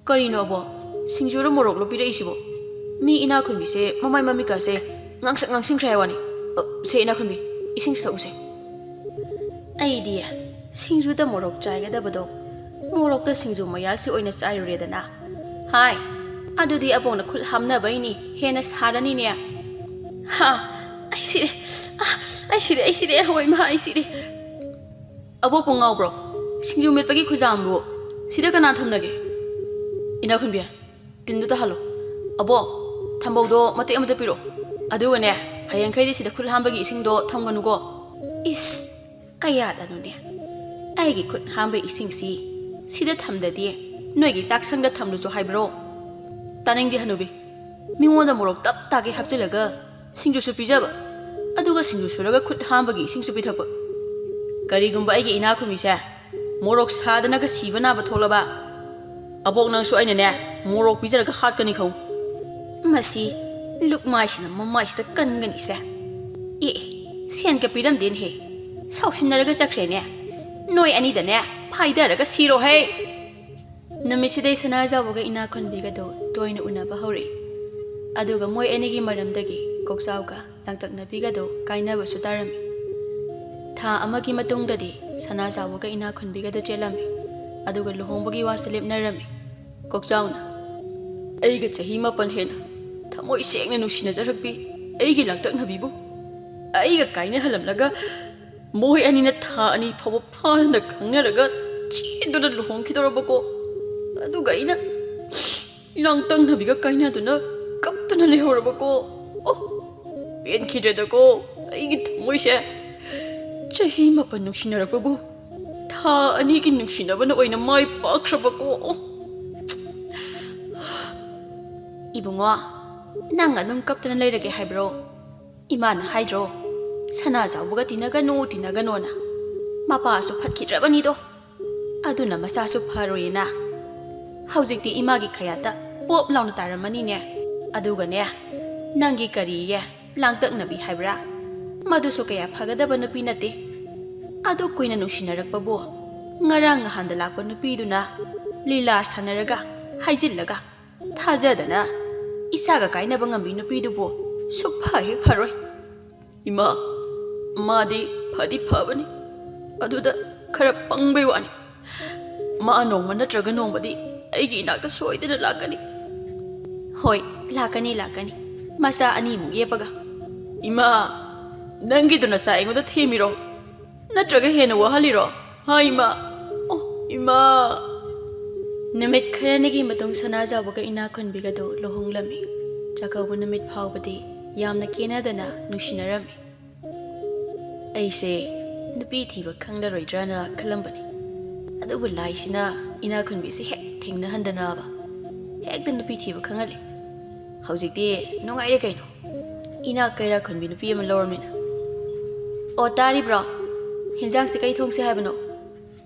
ꯀꯔꯤꯅꯣ ꯑꯕꯣꯛ? ꯁꯤꯡꯖꯨꯔ ꯃꯣꯔꯣꯛꯂꯣ ꯄꯤꯔꯛꯏꯁꯤꯕꯣ? ꯃꯤ ꯏꯅꯥꯛ ꯈꯨꯟꯕꯤꯁꯦ ꯃꯃꯥꯏ ꯃꯃꯤꯠꯀꯥꯁꯦ ꯉꯥꯡꯁꯛ ꯉꯥꯡꯁꯤꯟꯈ꯭ꯔꯦ ꯍꯥꯏ ꯋꯥꯅꯤ꯫ ꯑ, ꯁꯦ ꯏꯅꯥꯛ ꯈꯨꯟꯕꯤ, ꯏꯁꯤꯡꯁꯤ ꯊꯛꯎꯁꯦ꯫ ꯑꯩꯗꯤ ꯁꯤꯡꯖꯨꯗ ꯃꯣꯔꯣꯛ ꯆꯥꯏꯒꯗꯕꯗꯣ ꯃꯣꯔꯣꯛꯇ ꯁꯤꯡꯖꯨ ꯃꯌꯥꯜꯁꯤ ꯑꯣꯏꯅ ꯆꯥꯏꯔꯨꯔꯦꯗꯅ꯫ ꯍꯥꯏ, ꯑꯗꯨꯗꯤ ꯑꯕꯣꯛꯅ ꯈꯨꯠ ꯍꯥꯝꯅꯕꯩꯅꯤ, ꯍꯦꯟꯅ ꯁꯥꯔꯅꯤꯅꯦ꯫ ꯍꯥ, ꯑꯩ ꯁꯤꯔꯦ, ꯑ, ꯑꯩ ꯁꯤꯔꯦ, ꯑꯩ ꯁꯤꯔꯦ, ꯍꯣꯏ ꯃꯥ, ꯑꯩ ꯁꯤꯔꯦ꯫ ꯑꯕꯣꯛꯄꯨ ꯉꯥꯎꯕ꯭ꯔꯣ? ꯁꯤꯡꯖꯨ ꯃꯦꯠꯄꯒꯤ ꯈꯨꯖꯥꯝꯕꯨ ꯁꯤꯗ ꯀꯅꯥ ꯊꯝꯅꯒꯦ? ꯏꯅꯥꯛꯈꯨꯟꯕꯤ, ꯇꯤꯟꯗꯨ ꯇꯥꯍꯜꯂꯣ꯫ ꯑꯕꯣꯛ, ꯊꯝꯕꯧꯗꯣ ꯃꯇꯦꯛ ꯑꯃꯇ ꯄꯤꯔꯛꯑꯣ꯫ ꯑꯗꯨꯒꯅꯦ, ꯍꯌꯦꯡꯈꯩꯗꯤ ꯁꯤꯗ ꯈꯨꯠ ꯍꯥꯝꯕꯒꯤ ꯏꯁꯤꯡꯗꯣ ꯊꯝꯒꯅꯨꯀꯣ꯫ ꯏꯁ, ꯀꯌꯥꯗꯅꯣꯅꯦ? ꯑꯩꯒꯤ ꯈꯨꯠ ꯍꯥꯝꯕ ꯏꯁꯤꯡꯁꯤ ꯁꯤꯗ ꯊꯝꯗꯗꯤ ꯅꯣꯏꯒꯤ ꯆꯥꯛꯁꯪꯗ ꯊꯝꯂꯨꯁꯨ ꯍꯥꯏꯕ꯭ꯔꯣ? ꯇꯥꯅꯤꯡꯗꯦ ꯍꯅꯨꯕꯤ꯫ ꯃꯤꯉꯣꯟꯗ ꯃꯣꯔꯣꯛ ꯇꯞ ꯇꯥꯒꯩ ꯍꯥꯞꯆꯤꯜꯂꯒ ꯁꯤꯡꯖꯨꯁꯨ ꯄꯤꯖꯕ, ꯑꯗꯨꯒ ꯁꯤꯡꯖꯨ ꯁꯨꯔꯒ ꯈꯨꯠ ꯍꯥꯝꯕꯒꯤ ꯏꯁꯤꯡꯁꯨ ꯄꯤꯊꯛꯄ꯫ ꯀꯔꯤꯒꯨꯝꯕ ꯑꯩꯒꯤ ꯏꯅꯥꯛꯈꯨꯟꯕꯤꯁꯦ ꯃꯣꯔꯣꯛ ꯁꯥꯗꯅꯒ ꯁꯤꯕ ꯅꯥꯕ ꯊꯣꯛꯂꯕ, ꯑꯕꯣꯛ ꯅꯪꯁꯨ ꯑꯩꯅꯅꯦ ꯃꯣꯔꯣꯛ ꯄꯤꯖꯔꯒ ꯍꯥꯠꯀꯅꯤ ꯈꯪꯉꯨ꯫ ꯃꯁꯤ ꯂꯨꯛꯃꯥꯏꯁꯤꯅ ꯃꯃꯥꯏꯁꯤꯗ ꯀꯟꯒꯅꯤꯁꯦ꯫ ꯑꯦ, ꯁꯦꯟꯒ ꯄꯤꯔꯝꯗꯦꯅꯦꯍꯦ꯫ ꯁꯥꯎꯁꯤꯟꯅꯔꯒ ꯆꯠꯈ꯭ꯔꯦꯅꯦ꯫ ꯅꯣꯏ ꯑꯅꯤꯗꯅꯦ ꯐꯥꯏꯗꯔꯒ ꯁꯤꯔꯣꯍꯦ꯫ ꯅꯨꯃꯤꯠꯁꯤꯗꯩ ꯁꯅꯥꯖꯥꯎꯕꯒ ꯏꯅꯥꯛꯈꯨꯟꯕꯤꯒꯗꯣ ꯇꯣꯏꯅ ꯎꯅꯕ ꯍꯧꯔꯛꯏ꯫ ꯑꯗꯨꯒ ꯃꯣꯏ ꯑꯅꯤꯒꯤ ꯃꯔꯝꯗꯒꯤ ꯀꯣꯛꯆꯥꯎꯒ ꯂꯥꯡꯇꯛꯅꯕꯤꯒꯗꯣ ꯀꯥꯏꯅꯕꯁꯨ ꯇꯥꯔꯝꯃꯤ꯫ ꯊꯥ ꯑꯃꯒꯤ ꯃꯇꯨꯡꯗꯗꯤ ꯁꯅꯥꯖꯥꯎꯕꯒ ꯏꯅꯥꯛ ꯈꯨꯟꯕꯤꯒꯗ ꯆꯦꯜꯂꯝꯃꯤ꯫ ꯑꯗꯨꯒ ꯂꯨꯍꯣꯡꯕꯒꯤ ꯋꯥꯁꯨ ꯂꯦꯞꯅꯔꯝꯃꯤ꯫ ꯀꯣꯛꯆꯥꯎꯅ, "ꯑꯩꯒ ꯆꯍꯤ ꯃꯥꯄꯟ ꯍꯦꯟꯅ ꯊꯃꯣꯏ ꯁꯦꯡꯅ ꯅꯨꯡꯁꯤꯅꯖꯔꯛꯄꯤ ꯑꯩꯒꯤ ꯂꯥꯡꯇꯛꯅꯕꯤꯕꯨ ꯑꯩꯒ ꯀꯥꯏꯅꯍꯜꯂꯝꯂꯒ, ꯃꯈꯣꯏ ꯑꯅꯤꯅ ꯊꯥ ꯑꯅꯤ ꯐꯥꯎꯕ ꯐꯥꯗꯅ ꯈꯪꯅꯔꯒ ꯆꯦꯟꯗꯨꯅ ꯂꯨꯍꯣꯡꯈꯤꯗꯧꯔꯕꯀꯣ꯫ ꯑꯗꯨꯒ ꯑꯩꯅ ꯂꯥꯡꯇꯛꯅꯕꯤꯒ ꯀꯥꯏꯅꯗꯨꯅ ꯀꯞꯇꯨꯅ ꯂꯩꯍꯧꯔꯕꯀꯣ꯫ ꯑꯣ, ꯄꯦꯟꯈꯤꯗ꯭ꯔꯦꯗꯀꯣ ꯑꯩꯒꯤ ꯊꯃꯣꯏꯁꯦ꯫ ꯆꯍꯤ ꯃꯥꯄꯟ ꯅꯨꯡꯁꯤꯅꯔꯛꯄꯕꯨ ꯊꯥ ꯑꯅꯤꯒꯤ ꯅꯨꯡꯁꯤꯅꯕꯅ ꯑꯣꯏꯅ ꯃꯥꯏ ꯄꯥꯛꯈ꯭ꯔꯕꯀꯣ꯫ ꯑꯣ, ꯏꯕꯨꯡꯉꯣ, ꯅꯪ ꯑꯗꯨꯝ ꯀꯞꯇꯅ ꯂꯩꯔꯒꯦ ꯍꯥꯏꯕ꯭ꯔꯣ? ꯏꯃꯥꯅ ꯍꯥꯏꯗ꯭ꯔꯣ, ꯁꯅꯥꯖꯥꯎꯕꯒ ꯇꯤꯟꯅꯒꯅꯨ, ꯇꯤꯟꯅꯒꯅꯣꯅ? ꯃꯄꯥꯁꯨ ꯐꯠꯈꯤꯗ꯭ꯔꯕꯅꯤꯗꯣ꯫ ꯑꯗꯨꯅ ꯃꯆꯥꯁꯨ ꯐꯔꯣꯏꯅ꯫ ꯍꯧꯖꯤꯛꯇꯤ ꯏꯃꯥꯒꯤ ꯈꯌꯥꯠꯇ ꯄꯣꯞ ꯂꯥꯎꯅ ꯇꯥꯔꯝꯃꯅꯤꯅꯦ꯫ ꯑꯗꯨꯒꯅꯦ, ꯅꯪꯒꯤ ꯀꯔꯤꯌꯦ, ꯂꯥꯡꯇꯛꯅꯕꯤ ꯍꯥꯏꯕ꯭ꯔꯥ? ꯃꯗꯨꯁꯨ ꯀꯌꯥ ꯐꯒꯗꯕ ꯅꯨꯄꯤ ꯅꯠꯇꯦ꯫ ꯑꯗꯨ ꯀꯨꯏꯅ ꯅꯨꯡꯁꯤꯅꯔꯛꯄꯕꯨ ꯉꯔꯥꯡ ꯅꯍꯥꯟꯗ ꯂꯥꯛꯄ ꯅꯨꯄꯤꯗꯨꯅ ꯂꯤꯂꯥ ꯁꯥꯟꯅꯔꯒ, ꯍꯥꯏꯖꯤꯜꯂꯒ, ꯊꯥꯖꯗꯅ ꯏꯁꯥꯒ ꯀꯥꯏꯅꯕ ꯉꯝꯕꯤ ꯅꯨꯄꯤꯗꯨꯕꯨ ꯁꯨꯛꯐ ꯍꯦꯛ ꯐꯔꯣꯏ꯫ ꯏꯃꯥ, ꯃꯥꯗꯤ ꯐꯗꯤ ꯐꯕꯅꯤ, ꯑꯗꯨꯗ ꯈꯔ ꯄꯪꯕꯩ ꯋꯥꯅꯤ꯫ ꯃꯥ ꯅꯣꯡꯃ ꯅꯠꯇ꯭ꯔꯒ ꯅꯣꯡꯃꯗꯤ ꯑꯩꯒꯤ ꯏꯅꯥꯛꯇ ꯁꯣꯏꯗꯅ ꯂꯥꯛꯀꯅꯤ꯫ ꯍꯣꯏ, ꯂꯥꯛꯀꯅꯤ, ꯂꯥꯛꯀꯅꯤ꯫ ꯃꯆꯥ ꯑꯅꯤꯃꯨꯛ ꯌꯦꯞꯄꯒ꯫ ꯏꯃꯥ, ꯅꯪꯒꯤꯗꯨ ꯅꯆꯥ ꯑꯩꯉꯣꯟꯗ ꯊꯦꯝꯃꯤꯔꯣ? ꯅꯠꯇ꯭ꯔꯒ ꯍꯦꯟꯅ ꯋꯥꯍꯜꯂꯤꯔꯣ? ꯍꯥ, ꯏꯃꯥ? ꯑꯣ, ꯏꯃꯥ! ꯅꯨꯃꯤꯠ ꯈꯔꯅꯤꯒꯤ ꯃꯇꯨꯡ ꯁꯅꯥꯖꯥꯎꯕꯒ ꯏꯅꯥꯛ ꯈꯨꯟꯕꯤꯒꯗꯨ ꯂꯨꯍꯣꯡꯂꯝꯃꯤ꯫ ꯆꯥꯛꯀꯧꯕ ꯅꯨꯃꯤꯠ ꯐꯥꯎꯕꯗꯤ ꯌꯥꯝꯅ ꯀꯦꯅꯗꯅ ꯅꯨꯡꯁꯤꯅꯔꯝꯃꯤ꯫ ꯑꯩꯁꯦ ꯅꯨꯄꯤ ꯊꯤꯕ ꯈꯪꯂꯔꯣꯏꯗ꯭ꯔꯅ ꯈꯜꯂꯝꯕꯅꯤ꯫ ꯑꯗꯨꯕꯨ ꯂꯥꯏꯁꯤꯅ ꯏꯅꯥꯛ ꯈꯨꯟꯕꯤꯁꯦ ꯍꯦꯛ ꯊꯦꯡꯅꯍꯟꯗꯅꯕ ꯍꯦꯛꯇ ꯅꯨꯄꯤ ꯊꯤꯕ ꯈꯪꯍꯜꯂꯦ꯫ ꯍꯧꯖꯤꯛꯇꯤ ꯅꯨꯡꯉꯥꯏꯔꯦ ꯀꯩꯅꯣ, ꯏꯅꯥꯛ ꯀꯩꯔꯥꯛ ꯈꯨꯟꯕꯤ ꯅꯨꯄꯤ ꯑꯃ ꯂꯧꯔꯝꯅꯤꯅ꯫ ꯑꯣ, ꯇꯥꯔꯤꯕ꯭ꯔꯣ? ꯍꯤꯟꯖꯥꯡꯁꯦ ꯀꯩ ꯊꯣꯡꯁꯦ ꯍꯥꯏꯕꯅꯣ?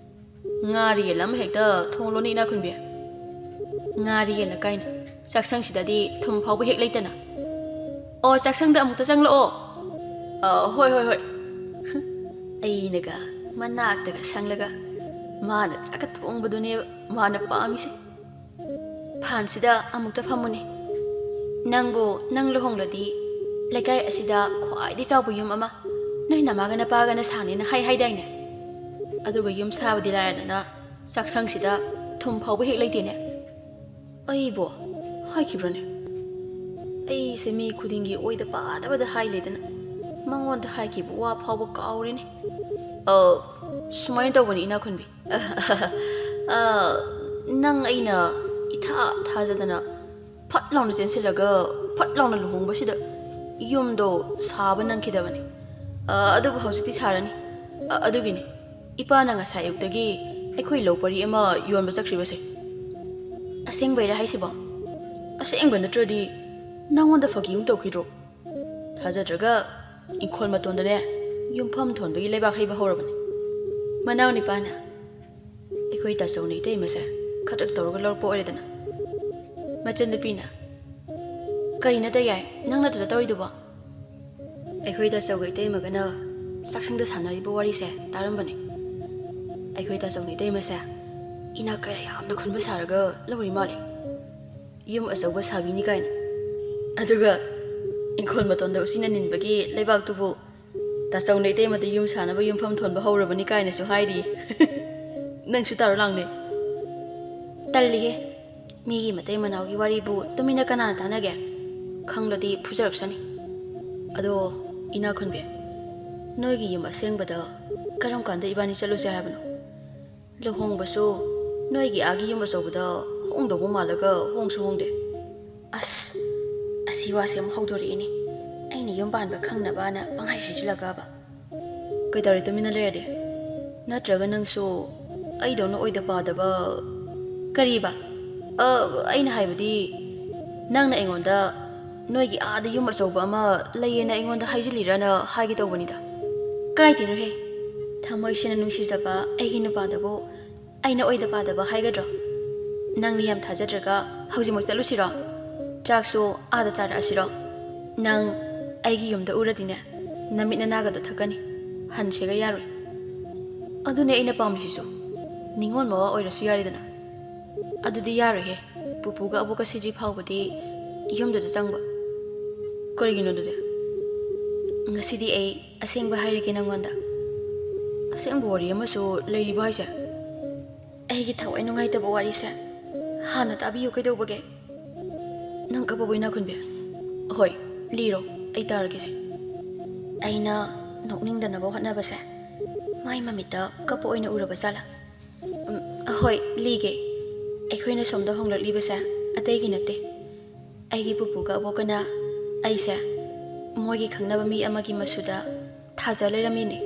ꯉꯥꯔꯤ ꯌꯦꯟ ꯑꯃ ꯍꯦꯛꯇ ꯊꯣꯡꯂꯣꯅꯦ, ꯏꯅꯥꯛ ꯈꯨꯟꯕꯤ꯫ ꯉꯥꯔꯤ ꯌꯦꯟꯂ ꯀꯥꯏꯅ, ꯆꯥꯛꯁꯪꯁꯤꯗꯗꯤ ꯊꯨꯝ ꯐꯥꯎꯕ ꯍꯦꯛ ꯂꯩꯇꯅ꯫ ꯑꯣ, ꯆꯥꯛꯁꯪꯗ ꯑꯃꯨꯛꯇ ꯆꯪꯂꯛꯑꯣ꯫ ꯑ, ꯍꯣꯏ, ꯍꯣꯏ, ꯍꯣꯏ꯫ ꯑꯩꯅꯒ ꯃꯅꯥꯛꯇꯒ ꯁꯪꯂꯒ ꯃꯥꯅ ꯆꯥꯛꯀ ꯊꯣꯡꯕꯗꯨꯅꯦꯕ ꯃꯥꯅ ꯄꯥꯝꯃꯤꯁꯦ꯫ ꯐꯥꯟꯁꯤꯗ ꯑꯃꯨꯛꯇ ꯐꯝꯃꯨꯅꯦ꯫ ꯅꯪꯕꯨ ꯅꯪ ꯂꯨꯍꯣꯡꯂꯗꯤ ꯂꯩꯀꯥꯏ ꯑꯁꯤꯗ ꯈ꯭ꯋꯥꯏꯗꯒꯤ ꯆꯥꯎꯕ ꯌꯨꯝ ꯑꯃ, ꯅꯣꯏ ꯅꯃꯥꯒ ꯅꯄꯥꯒꯅ ꯁꯥꯅꯤꯅ ꯍꯥꯏ ꯍꯥꯏꯗꯥꯏꯅꯦ? ꯑꯗꯨꯒ ꯌꯨꯝ ꯁꯥꯕꯗꯤ ꯂꯥꯏꯔꯗꯅ ꯆꯥꯛꯁꯪꯁꯤꯗ ꯊꯨꯝ ꯐꯥꯎꯕ ꯍꯦꯛ ꯂꯩꯇꯦꯅꯦ꯫ ꯑꯩꯕꯣ? ꯍꯥꯏꯈꯤꯕ꯭ꯔꯣꯅꯦ? ꯑꯩꯁꯦ ꯃꯤ ꯈꯨꯗꯤꯡꯒꯤ ꯑꯣꯏꯗ ꯄꯥꯗꯕꯗ ꯍꯥꯏ ꯂꯩꯗꯅ ꯃꯉꯣꯟꯗ ꯍꯥꯏꯈꯤꯕ ꯋꯥ ꯐꯥꯎꯕ ꯀꯥꯎꯔꯦꯅꯦ꯫ ꯑ, ꯁꯨꯃꯥꯏꯅ ꯇꯧꯕꯅꯤ, ꯏꯅꯥꯈꯨꯟꯕꯤ꯫ ꯑ, ꯅꯪ ꯑꯩꯅ ꯏꯊꯥ ꯊꯥꯖꯗꯅ ꯐꯠ ꯂꯥꯎꯅ ꯆꯦꯟꯁꯤꯜꯂꯒ ꯐꯠ ꯂꯥꯎꯅ ꯂꯨꯍꯣꯡꯕꯁꯤꯗ ꯌꯨꯝꯗꯣ ꯁꯥꯕ ꯅꯪꯈꯤꯗꯕꯅꯤ꯫ ꯑ, ꯑꯗꯨꯕꯨ ꯍꯧꯖꯤꯛꯇꯤ ꯁꯥꯔꯅꯤ꯫ ꯑ, ꯑꯗꯨꯒꯤꯅꯤ ꯏꯄꯥꯅ ꯉꯁꯥꯏ ꯑꯌꯨꯛꯇꯒꯤ ꯑꯩꯈꯣꯏ ꯂꯧ ꯄꯔꯤ ꯑꯃ ꯌꯣꯟꯕ ꯆꯠꯈ꯭ꯔꯤꯕꯁꯦ꯫ ꯑꯁꯦꯡꯕꯩꯔꯥ ꯍꯥꯏꯁꯤꯕꯣ? ꯑꯁꯦꯡꯕ ꯅꯠꯇ꯭ꯔꯗꯤ ꯅꯪꯉꯣꯟꯗ ꯐꯥꯒꯤ ꯑꯃ ꯇꯧꯈꯤꯗ꯭ꯔꯣ? ꯊꯥꯖꯗ꯭ꯔꯒ ꯏꯪꯈꯣꯜ ꯃꯇꯣꯟꯗꯅꯦ ꯌꯨꯝꯐꯝ ꯊꯣꯟꯕꯒꯤ ꯂꯩꯕꯥꯛ ꯍꯩꯕ ꯍꯧꯔꯕꯅꯤ꯫ ꯃꯅꯥꯎ ꯅꯤꯄꯥꯅ ꯑꯩꯈꯣꯏ ꯇꯥꯆꯧꯅ ꯏꯇꯩꯃꯁꯦ ꯈꯗ꯭ꯔꯛ ꯇꯧꯔꯒ ꯂꯧꯔꯛꯄ ꯑꯣꯏꯔꯦꯗꯅ꯫ ꯃꯆꯟꯅꯨꯄꯤꯅ, "ꯀꯔꯤꯅꯣ ꯇꯌꯥꯏ, ꯅꯪ ꯅꯠꯇꯗ ꯇꯧꯔꯤꯗꯨꯕꯣ?" ꯑꯩꯈꯣꯏ ꯇꯥꯆꯧꯒ ꯏꯇꯩꯃꯒꯅ ꯆꯥꯛꯁꯪꯗ ꯁꯥꯟꯅꯔꯤꯕ ꯋꯥꯔꯤꯁꯦ ꯇꯥꯔꯝꯕꯅꯤ꯫ ꯑꯩꯈꯣꯏ ꯇꯥꯆꯧꯅ ꯏꯇꯩꯃꯁꯦ ꯏꯅꯥꯛ ꯀꯩꯔꯥ ꯌꯥꯝꯅ ꯈꯨꯟꯕ ꯁꯥꯔꯒ ꯂꯧꯔꯤ ꯃꯥꯜꯂꯤ꯫ ꯌꯨꯝ ꯑꯆꯧꯕ ꯁꯥꯕꯤꯅꯤ ꯀꯥꯏꯅ꯫ ꯑꯗꯨꯒ ꯏꯪꯈꯣꯜ ꯃꯇꯣꯟꯗ ꯎꯆꯤꯅ ꯅꯤꯟꯕꯒꯤ ꯂꯩꯕꯥꯛꯇꯨꯕꯨ ꯇꯥꯆꯧꯅ ꯏꯇꯩꯃꯗ ꯌꯨꯝ ꯁꯥꯅꯕ ꯌꯨꯝꯐꯝ ꯊꯣꯟꯕ ꯍꯧꯔꯕꯅꯤ ꯀꯥꯏꯅꯁꯨ ꯍꯥꯏꯔꯤ꯫ ꯅꯪꯁꯨ ꯇꯥꯔꯣ ꯂꯥꯡꯅꯦ꯫ ꯇꯜꯂꯤꯍꯦ꯫ ꯃꯤꯒꯤ ꯃꯇꯩ ꯃꯅꯥꯎꯒꯤ ꯋꯥꯔꯤꯕꯨ ꯇꯨꯃꯤꯟꯅ ꯀꯅꯥꯅ ꯇꯥꯟꯅꯒꯦ? ꯈꯪꯂꯗꯤ ꯐꯨꯖꯔꯛꯁꯅꯤ꯫ ꯑꯗꯣ, ꯏꯅꯥꯈꯨꯟꯕꯤ, ꯅꯣꯏꯒꯤ ꯌꯨꯝ ꯑꯁꯦꯡꯕꯗ ꯀꯔꯝ ꯀꯥꯟꯗ ꯏꯕꯥꯅꯤ ꯆꯠꯂꯨꯁꯦ ꯍꯥꯏꯕꯅꯣ? ꯂꯨꯍꯣꯡꯕꯁꯨ ꯅꯣꯏꯒꯤ ꯑꯥꯒꯤ ꯌꯨꯝ ꯑꯆꯧꯕꯗ ꯍꯣꯡꯗꯧꯕ ꯃꯥꯜꯂꯒ ꯍꯣꯡꯁꯨ ꯍꯣꯡꯗꯦ꯫ ꯑꯁ, ꯑꯁꯤ ꯋꯥꯁꯦ ꯑꯃꯨꯛ ꯍꯧꯗꯣꯔꯛꯏꯅꯦ꯫ ꯑꯩꯅ ꯌꯨꯝ ꯄꯥꯟꯕ ꯈꯪꯅꯕꯅ ꯄꯪꯍꯥꯏ ꯍꯥꯏꯖꯤꯜꯂꯒꯕ꯫ ꯀꯩꯗꯧꯔꯦ ꯇꯨꯃꯤꯟꯅ ꯂꯩꯔꯗꯤ? ꯅꯠꯇ꯭ꯔꯒ ꯅꯪꯁꯨ ꯑꯩꯗꯧꯅ ꯑꯣꯏꯗ ꯄꯥꯗꯕ? ꯀꯔꯤꯕ? ꯑ, ꯑꯩꯅ ꯍꯥꯏꯕꯗꯤ, ꯅꯪꯅ ꯑꯩꯉꯣꯟꯗ ꯅꯣꯏꯒꯤ ꯑꯥꯗ ꯌꯨꯝ ꯑꯆꯧꯕ ꯑꯃ ꯂꯩꯌꯦꯅ ꯑꯩꯉꯣꯟꯗ ꯍꯥꯏꯖꯤꯜꯂꯤꯔꯅ ꯍꯥꯏꯒꯦ ꯇꯧꯕꯅꯤꯗ꯫ ꯀꯥꯏꯗꯦꯅꯣꯍꯦ, ꯊꯃꯣꯏ ꯁꯦꯡꯅ ꯅꯨꯡꯁꯤꯖꯕ ꯑꯩꯒꯤ ꯅꯨꯄꯥꯗꯕꯨ ꯑꯩꯅ ꯑꯣꯏꯗ ꯄꯥꯗꯕ ꯍꯥꯏꯒꯗ꯭ꯔꯣ? ꯅꯪꯅ ꯌꯥꯝ ꯊꯥꯖꯗ꯭ꯔꯒ ꯍꯧꯖꯤꯛꯃꯛ ꯆꯠꯂꯨꯁꯤꯔꯣ? ꯆꯥꯛꯁꯨ ꯑꯥꯗ ꯆꯥꯔꯛꯑꯁꯤꯔꯣ? ꯅꯪ ꯑꯩꯒꯤ ꯌꯨꯝꯗ ꯎꯔꯗꯤꯅꯦ, ꯅꯃꯤꯠ ꯅꯅꯥꯒꯗꯣ ꯊꯛꯀꯅꯤ꯫ ꯍꯟꯁꯦꯒ ꯌꯥꯔꯣꯏ꯫ ꯑꯗꯨꯅꯦ ꯑꯩꯅ ꯄꯥꯝꯃꯤꯁꯤꯁꯨ꯫ ꯅꯤꯉꯣꯜ ꯃꯋꯥ ꯑꯣꯏꯔꯁꯨ ꯌꯥꯔꯦꯗꯅ꯫ ꯑꯗꯨꯗꯤ ꯌꯥꯔꯣꯏꯍꯦ꯫ ꯄꯨꯄꯨꯒ ꯑꯕꯣꯛꯀ ꯁꯤꯗ꯭ꯔꯤ ꯐꯥꯎꯕꯗꯤ ꯌꯨꯝꯗꯨꯗ ꯆꯪꯕ꯫ ꯀꯔꯤꯒꯤꯅꯣ ꯑꯗꯨꯗꯤ? ꯉꯁꯤꯗꯤ ꯑꯩ ꯑꯁꯦꯡꯕ ꯍꯥꯏꯔꯒꯦ ꯅꯪꯉꯣꯟꯗ꯫ ꯑꯁꯦꯡꯕ ꯋꯥꯔꯤ ꯑꯃꯁꯨ ꯂꯩꯔꯤꯕ ꯍꯥꯏꯁꯦ? ꯑꯩꯒꯤ ꯊꯋꯥꯏ ꯅꯨꯡꯉꯥꯏꯇꯕ ꯋꯥꯔꯤꯁꯦ ꯍꯥꯟꯅ ꯇꯥꯕꯤꯌꯨ ꯀꯩꯗꯧꯕꯒꯦ? ꯅꯪ ꯀꯞꯄꯕꯣ ꯏꯅꯥꯈꯨꯟꯕꯤ? ꯍꯣꯏ, ꯂꯤꯔꯣ, ꯑꯩ ꯇꯥꯔꯒꯦꯁꯦ꯫ ꯑꯩꯅ ꯅꯣꯛꯅꯤꯡꯗꯅꯕ ꯍꯣꯠꯅꯕꯁꯦ ꯃꯥꯏ ꯃꯃꯤꯠꯇ ꯀꯞꯄ ꯑꯣꯏꯅ ꯎꯔꯕ ꯖꯥꯠꯂꯥ? ꯎꯝ, ꯍꯣꯏ, ꯂꯤꯒꯦ꯫ ꯑꯩꯈꯣꯏꯅ ꯁꯣꯝꯗ ꯍꯣꯡꯂꯛꯂꯤꯕꯁꯦ ꯑꯇꯩꯒꯤ ꯅꯠꯇꯦ꯫ ꯑꯩꯒꯤ ꯄꯨꯄꯨꯒ ꯑꯕꯣꯛꯀꯅ ꯑꯩꯁꯦ ꯃꯣꯏꯒꯤ ꯈꯪꯅꯕ ꯃꯤ ꯑꯃꯒꯤ ꯃꯁꯨꯗ ꯊꯥꯖ ꯂꯩꯔꯝꯃꯤꯅꯦ꯫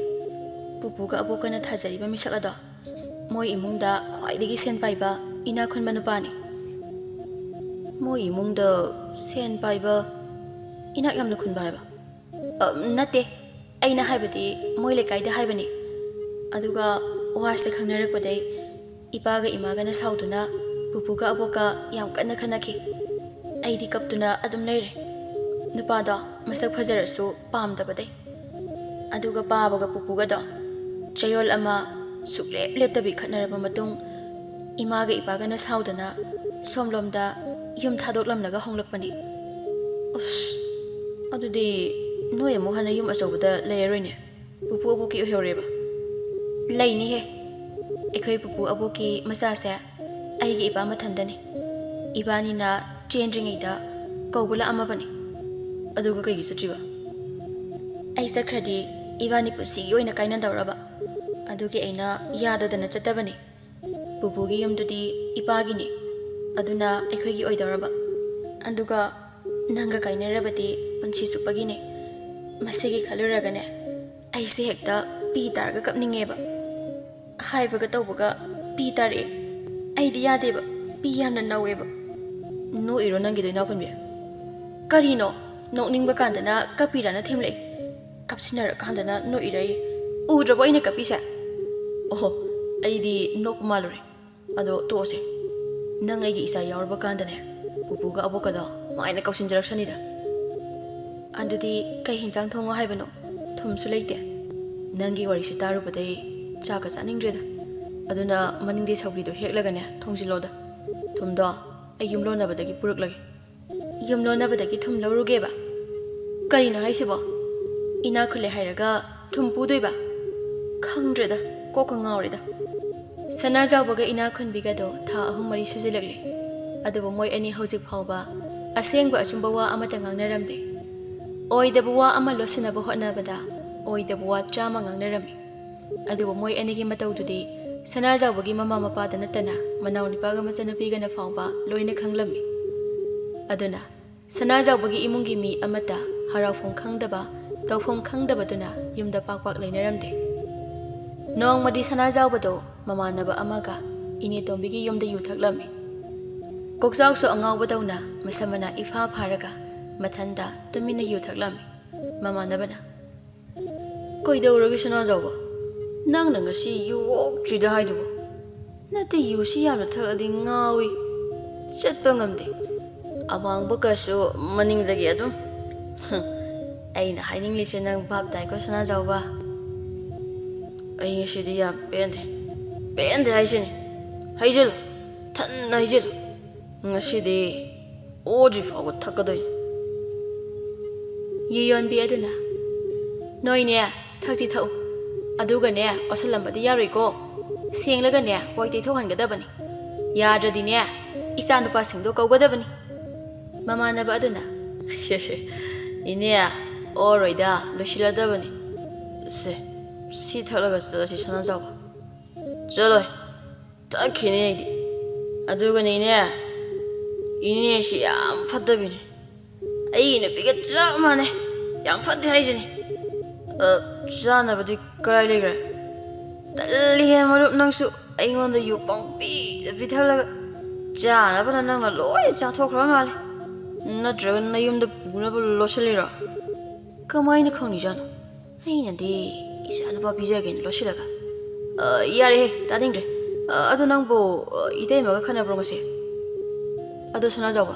ꯄꯨꯄꯨꯒ ꯑꯕꯣꯛꯀꯅ ꯊꯥꯖꯔꯤꯕ ꯃꯤꯁꯛ ꯑꯗꯣ ꯃꯣꯏ ꯏꯃꯨꯡꯗ ꯈ꯭ꯋꯥꯏꯗꯒꯤ ꯁꯦꯟ ꯄꯥꯏꯕ ꯏꯅꯥꯛ ꯈꯨꯟꯕ ꯅꯨꯄꯥꯅꯤ꯫ ꯃꯣꯏ ꯏꯃꯨꯡꯗ ꯁꯦꯟ ꯄꯥꯏꯕ, ꯏꯅꯥꯛ ꯌꯥꯝꯅ ꯈꯨꯟꯕ ꯍꯥꯏꯕ? ꯑ, ꯅꯠꯇꯦ, ꯑꯩꯅ ꯍꯥꯏꯕꯗꯤ ꯃꯣꯏ ꯂꯩꯀꯥꯏꯗ ꯍꯥꯏꯕꯅꯤ꯫ ꯑꯗꯨꯒ ꯋꯥꯁꯦ ꯈꯪꯅꯔꯛꯄꯗꯩ ꯏꯄꯥꯒ ꯏꯃꯥꯒꯅ ꯁꯥꯎꯗꯨꯅ ꯄꯨꯄꯨꯒ ꯑꯕꯣꯛꯀ ꯌꯥꯝ ꯀꯟꯅ ꯈꯟꯅꯈꯤ꯫ ꯑꯩꯗꯤ ꯀꯞꯇꯨꯅ ꯑꯗꯨꯝ ꯂꯩꯔꯦ꯫ ꯅꯨꯄꯥꯗꯣ ꯃꯁꯛ ꯐꯖꯔꯁꯨ ꯄꯥꯝꯗꯕꯗꯩ꯫ ꯑꯗꯨꯒ ꯄꯥꯕꯒ ꯄꯨꯄꯨꯒꯗꯣ ꯆꯌꯣꯜ ꯑꯃ ꯁꯨꯛꯂꯦꯞ ꯂꯦꯞꯇꯕꯤ ꯈꯠꯅꯔꯕ ꯃꯇꯨꯡ, ꯏꯃꯥꯒ ꯏꯄꯥꯒꯅ ꯁꯥꯎꯗꯅ ꯁꯣꯝꯂꯣꯝꯗ ꯌꯨꯝ ꯊꯥꯗꯣꯛꯂꯝꯂꯒ ꯍꯣꯡꯂꯛꯄꯅꯤ꯫ ꯎꯁ, ꯑꯗꯨꯗꯤ ꯅꯣꯏ ꯑꯃꯨꯛ ꯍꯟꯅ ꯌꯨꯝ ꯑꯆꯧꯕꯗ ꯂꯩꯔꯔꯣꯏꯅꯦ? ꯄꯨꯄꯨ ꯑꯕꯣꯛꯀꯤ ꯑꯣꯏꯍꯧꯔꯦꯕ? ꯂꯩꯅꯤꯍꯦ, ꯑꯩꯈꯣꯏ ꯄꯨꯄꯨ ꯑꯕꯣꯛꯀꯤ ꯃꯆꯥꯁꯦ ꯑꯩꯒꯤ ꯏꯄꯥ ꯃꯊꯟꯗꯅꯤ꯫ ꯏꯕꯥꯅꯤꯅ ꯆꯦꯟꯗ꯭ꯔꯤꯉꯩꯗ ꯀꯧꯕ ꯂꯥꯛꯑꯝꯃꯕꯅꯤ꯫ ꯑꯗꯨꯒ ꯀꯩꯒꯤ ꯆꯠꯇ꯭ꯔꯤꯕ? ꯑꯩ ꯆꯠꯈ꯭ꯔꯗꯤ ꯏꯕꯥꯅꯤ ꯄꯨꯟꯁꯤꯒꯤ ꯑꯣꯏꯅ ꯀꯥꯏꯅꯗꯧꯔꯕ꯫ ꯑꯗꯨꯒꯤ ꯑꯩꯅ ꯌꯥꯗꯗꯅ ꯆꯠꯇꯕꯅꯤ꯫ ꯄꯨꯄꯨꯒꯤ ꯌꯨꯝꯗꯨꯗꯤ ꯏꯄꯥꯒꯤꯅꯤ, ꯑꯗꯨꯅ ꯑꯩꯈꯣꯏꯒꯤ ꯑꯣꯏꯗꯧꯔꯕ꯫ ꯑꯗꯨꯒ ꯅꯪꯒ ꯀꯥꯏꯅꯔꯕꯗꯤ ꯄꯨꯟꯁꯤ ꯆꯨꯞꯄꯒꯤꯅꯤ꯫ ꯃꯁꯤꯒꯤ ꯈꯜꯂꯨꯔꯒꯅꯦ, ꯑꯩꯁꯦ ꯍꯦꯛꯇ ꯄꯤ ꯇꯥꯔꯒ ꯀꯞꯅꯤꯡꯉꯦꯕ꯫ ꯍꯥꯏꯕꯒ ꯇꯧꯕꯒ ꯄꯤ ꯇꯥꯔꯛꯑꯦ꯫ ꯑꯩꯗꯤ ꯌꯥꯗꯦꯕ, ꯄꯤ ꯌꯥꯝꯅ ꯅꯧꯋꯦꯕ꯫ ꯅꯣꯛꯏꯔꯣ ꯅꯪꯒꯤꯗꯣ, ꯏꯅꯥꯎꯈꯨꯟꯕꯤ? ꯀꯔꯤꯅꯣ? ꯅꯣꯛꯅꯤꯡꯕ ꯀꯥꯟꯗꯅ ꯀꯞꯄꯤꯔꯥꯅ ꯊꯦꯝꯂꯛꯏ꯫ ꯀꯞꯁꯤꯟꯅꯔꯀꯥꯟꯗꯅ ꯅꯣꯛꯏꯔꯌꯦ꯫ ꯎꯗ꯭ꯔꯕꯣ ꯑꯩꯅ ꯀꯞꯄꯤꯁꯦ? ꯑꯣꯍꯣ, ꯑꯩꯗꯤ ꯅꯣꯛꯄ ꯃꯥꯜꯂꯨꯔꯦ꯫ ꯑꯗꯣ ꯇꯣꯛꯑꯁꯦ꯫ ꯅꯪ ꯑꯩꯒꯤ ꯏꯆꯥ ꯌꯥꯎꯔꯕ ꯀꯥꯟꯗꯅꯦ, ꯄꯨꯄꯨꯒ ꯑꯕꯣꯛꯀꯗꯣ ꯃꯥꯏꯅ ꯀꯧꯁꯤꯟꯖꯔꯛꯁꯅꯤꯗ꯫ ꯑꯗꯨꯗꯤ ꯀꯩ ꯍꯤꯟꯖꯥꯡ ꯊꯣꯡꯉꯣ ꯍꯥꯏꯕꯅꯣ? ꯊꯨꯝꯁꯨ ꯂꯩꯇꯦ꯫ ꯅꯪꯒꯤ ꯋꯥꯔꯤꯁꯤ ꯇꯥꯔꯨꯕꯗꯩ ꯆꯥꯛꯀ ꯆꯥꯅꯤꯡꯗ꯭ꯔꯦꯗ꯫ ꯑꯗꯨꯅ ꯃꯅꯤꯡꯗꯤ ꯁꯧꯒ꯭ꯔꯤꯗꯣ ꯍꯦꯛꯂꯒꯅꯦ ꯊꯣꯡꯖꯤꯜꯂꯣꯗ꯫ ꯊꯨꯝꯗꯣ ꯑꯩ ꯌꯨꯝ ꯂꯣꯟꯅꯕꯗꯒꯤ ꯄꯨꯔꯛꯂꯒꯦ꯫ ꯌꯨꯝ ꯂꯣꯟꯅꯕꯗꯒꯤ ꯊꯨꯝ ꯂꯧꯔꯨꯒꯦꯕ? ꯀꯔꯤꯅꯣ ꯍꯥꯏꯁꯤꯕꯣ? ꯏꯅꯥꯛ ꯈꯨꯜꯂꯦ ꯍꯥꯏꯔꯒ ꯊꯨꯝ ꯄꯨꯗꯣꯏꯕ? ꯈꯪꯗ꯭ꯔꯦꯗ, ꯀꯣꯛꯀ ꯉꯥꯎꯔꯦꯗ꯫ ꯁꯅꯥꯖꯥꯎꯕꯒ ꯏꯅꯥꯛ ꯈꯨꯟꯕꯤꯒꯗꯣ ꯊꯥ ꯑꯍꯨꯝ ꯃꯔꯤ ꯁꯨꯖꯤꯜꯂꯛꯂꯦ꯫ ꯑꯗꯨꯕꯨ ꯃꯣꯏ ꯑꯅꯤ ꯍꯧꯖꯤꯛ ꯐꯥꯎꯕ ꯑꯁꯦꯡꯕ ꯑꯆꯨꯝꯕ ꯋꯥ ꯑꯃꯠꯇ ꯉꯥꯡꯅꯔꯝꯗꯦ꯫ ꯑꯣꯏꯗꯕ ꯋꯥ ꯑꯃ ꯂꯣꯠꯁꯤꯟꯅꯕ ꯍꯣꯠꯅꯕꯗ ꯑꯣꯏꯗꯕ ꯋꯥ ꯆꯥꯝꯃ ꯉꯥꯡꯅꯔꯝꯃꯤ꯫ ꯑꯗꯨꯕꯨ ꯃꯣꯏ ꯑꯅꯤꯒꯤ ꯃꯇꯧꯗꯨꯗꯤ ꯁꯅꯥꯖꯥꯎꯕꯒꯤ ꯃꯃꯥ ꯃꯄꯥꯗ ꯅꯠꯇꯅ ꯃꯅꯥꯎꯅꯨꯄꯥꯒ ꯃꯆꯟꯅꯨꯄꯤꯒꯅ ꯐꯥꯎꯕ ꯂꯣꯏꯅ ꯈꯪꯂꯝꯃꯤ꯫ ꯑꯗꯨꯅ ꯁꯅꯥꯖꯥꯎꯕꯒꯤ ꯏꯃꯨꯡꯒꯤ ꯃꯤ ꯑꯃꯠꯇ ꯍꯔꯥꯎꯐꯝ ꯈꯪꯗꯕ, ꯇꯧꯐꯝ ꯈꯪꯗꯕꯗꯨꯅ ꯌꯨꯝꯗ ꯄꯥꯛ ꯄꯥꯛ ꯂꯩꯅꯔꯝꯗꯦ꯫ ꯅꯣꯡꯃꯗꯤ ꯁꯅꯥꯖꯥꯎꯕꯗꯣ ꯃꯃꯥꯟꯅꯕ ꯑꯃꯒ ꯏꯅꯦ ꯇꯣꯝꯕꯤꯒꯤ ꯌꯨꯝꯗ ꯌꯨ ꯊꯛꯂꯝꯃꯤ꯫ ꯀꯣꯛꯆꯥꯎꯁꯨ ꯑꯉꯥꯎꯕꯗꯧꯅ ꯃꯁꯝ ꯃꯅꯥ ꯏꯐꯥ ꯐꯥꯔꯒ ꯃꯊꯟꯗ ꯇꯨꯃꯤꯟꯅ ꯌꯨ ꯊꯛꯂꯝꯃꯤ꯫ ꯃꯃꯥꯟꯅꯕꯅ, "ꯀꯩꯗꯧꯔꯒꯦ ꯁꯅꯥꯖꯥꯎꯕ? ꯅꯪꯅ ꯉꯁꯤ ꯌꯨ ꯑꯣꯛꯇ꯭ꯔꯤꯗ ꯍꯥꯏꯗꯨꯕꯨ?" "ꯅꯠꯇꯦ, ꯌꯨꯁꯤ ꯌꯥꯝꯅ ꯊꯛꯑꯗꯤ ꯉꯥꯎꯏ, ꯆꯠꯄ ꯉꯝꯗꯦ꯫ ꯑꯃꯥꯡꯕ ꯀꯁꯨ ꯃꯅꯤꯡꯗꯒꯤ ꯑꯗꯨꯝ꯫ ꯑꯩꯅ ꯍꯥꯏꯅꯤꯡꯂꯤꯁꯦ ꯅꯪ ꯚꯥꯞ ꯇꯥꯏꯀꯣ ꯁꯅꯥꯖꯥꯎꯕ? ꯑꯩ ꯉꯁꯤꯗꯤ ꯌꯥꯝ ꯄꯦꯟꯗꯦ꯫ ꯄꯦꯟꯗꯦ ꯍꯥꯏꯁꯤꯅꯤ꯫ ꯍꯩꯖꯤꯜꯂꯨ, ꯊꯟꯅ ꯍꯩꯖꯤꯜꯂꯨ꯫ ꯉꯁꯤꯗꯤ ꯑꯣꯗ꯭ꯔꯤ ꯐꯥꯎꯕ ꯊꯛꯀꯗꯣꯏꯅꯤ꯫" ꯌꯨ ꯌꯣꯟꯕꯤ ꯑꯗꯨꯅ, "ꯅꯣꯏꯅꯦ, ꯊꯛꯇꯤ ꯊꯛꯎ, ꯑꯗꯨꯒꯅꯦ, ꯑꯣꯁꯜꯂꯝꯕꯗꯤ ꯌꯥꯔꯣꯏꯀꯣ꯫ ꯁꯦꯡꯂꯒꯅꯦ, ꯋꯥꯏ ꯇꯩꯊꯣꯛꯍꯟꯒꯗꯕꯅꯤ꯫ ꯌꯥꯗ꯭ꯔꯗꯤꯅꯦ, ꯏꯆꯥ ꯅꯨꯄꯥꯁꯤꯡꯗꯣ ꯀꯧꯒꯗꯕꯅꯤ꯫" ꯃꯃꯥꯟꯅꯕ ꯑꯗꯨꯅ, "ꯏꯅꯦ, ꯑꯣꯔꯣꯏꯗ, ꯂꯣꯏꯁꯤꯜꯂꯗꯕꯅꯤ꯫ ꯁꯦ, ꯁꯤ ꯊꯛꯂꯒ ꯆꯠꯂꯁꯤ ꯁꯅꯥꯖꯥꯎꯕ꯫" "ꯆꯠꯂꯣꯏ, ꯊꯛꯈꯤꯅꯤ ꯑꯩꯗꯤ꯫ ꯑꯗꯨꯒꯅꯦ ꯏꯅꯦ, ꯏꯅꯦꯁꯤ ꯌꯥꯝ ꯐꯠꯇꯕꯤꯅꯤ꯫ ꯑꯩꯒꯤ ꯅꯨꯄꯤꯒ ꯆꯞ ꯃꯥꯟꯅꯩ꯫ ꯌꯥꯝ ꯐꯠꯇꯦ ꯍꯥꯏꯁꯤꯅꯤ꯫ ꯑ, ꯆꯥꯅꯕꯗꯤ ꯀꯔꯥꯏ ꯂꯩꯈ꯭ꯔꯦ?" "ꯇꯜꯂꯤꯍꯦ ꯃꯔꯨꯞ, ꯅꯪꯁꯨ ꯑꯩꯉꯣꯟꯗ ꯌꯨ ꯄꯪꯄꯤꯗ ꯄꯤꯊꯛꯂꯒ꯫ ꯆꯥꯅꯕꯅ ꯅꯪꯅ ꯂꯣꯏ ꯆꯥꯊꯣꯛꯈ꯭ꯔꯕ ꯃꯥꯜꯂꯦ꯫ ꯅꯠꯇ꯭ꯔꯒ ꯅꯌꯨꯝꯗ ꯄꯨꯅꯕ ꯂꯣꯠꯁꯤꯜꯂꯤꯔꯣ? ꯀꯃꯥꯏꯅ ꯈꯪꯉꯤꯖꯥꯠꯅꯣ? ꯑꯩꯅꯗꯤ ꯏꯆꯥ ꯅꯨꯄꯥ ꯄꯤꯖꯒꯦꯅ ꯂꯣꯠꯁꯤꯜꯂꯒ꯫" "ꯑ, ꯌꯥꯔꯦꯍꯦ, ꯇꯥꯅꯤꯡꯗ꯭ꯔꯦ꯫ ꯑ, ꯑꯗꯣ ꯅꯪꯕꯨ, ꯑ, ꯏꯇꯩꯃꯒ ꯈꯠꯅꯕ꯭ꯔꯣ ꯉꯁꯤ?" "ꯑꯗꯣ ꯁꯅꯥꯖꯥꯎꯕ,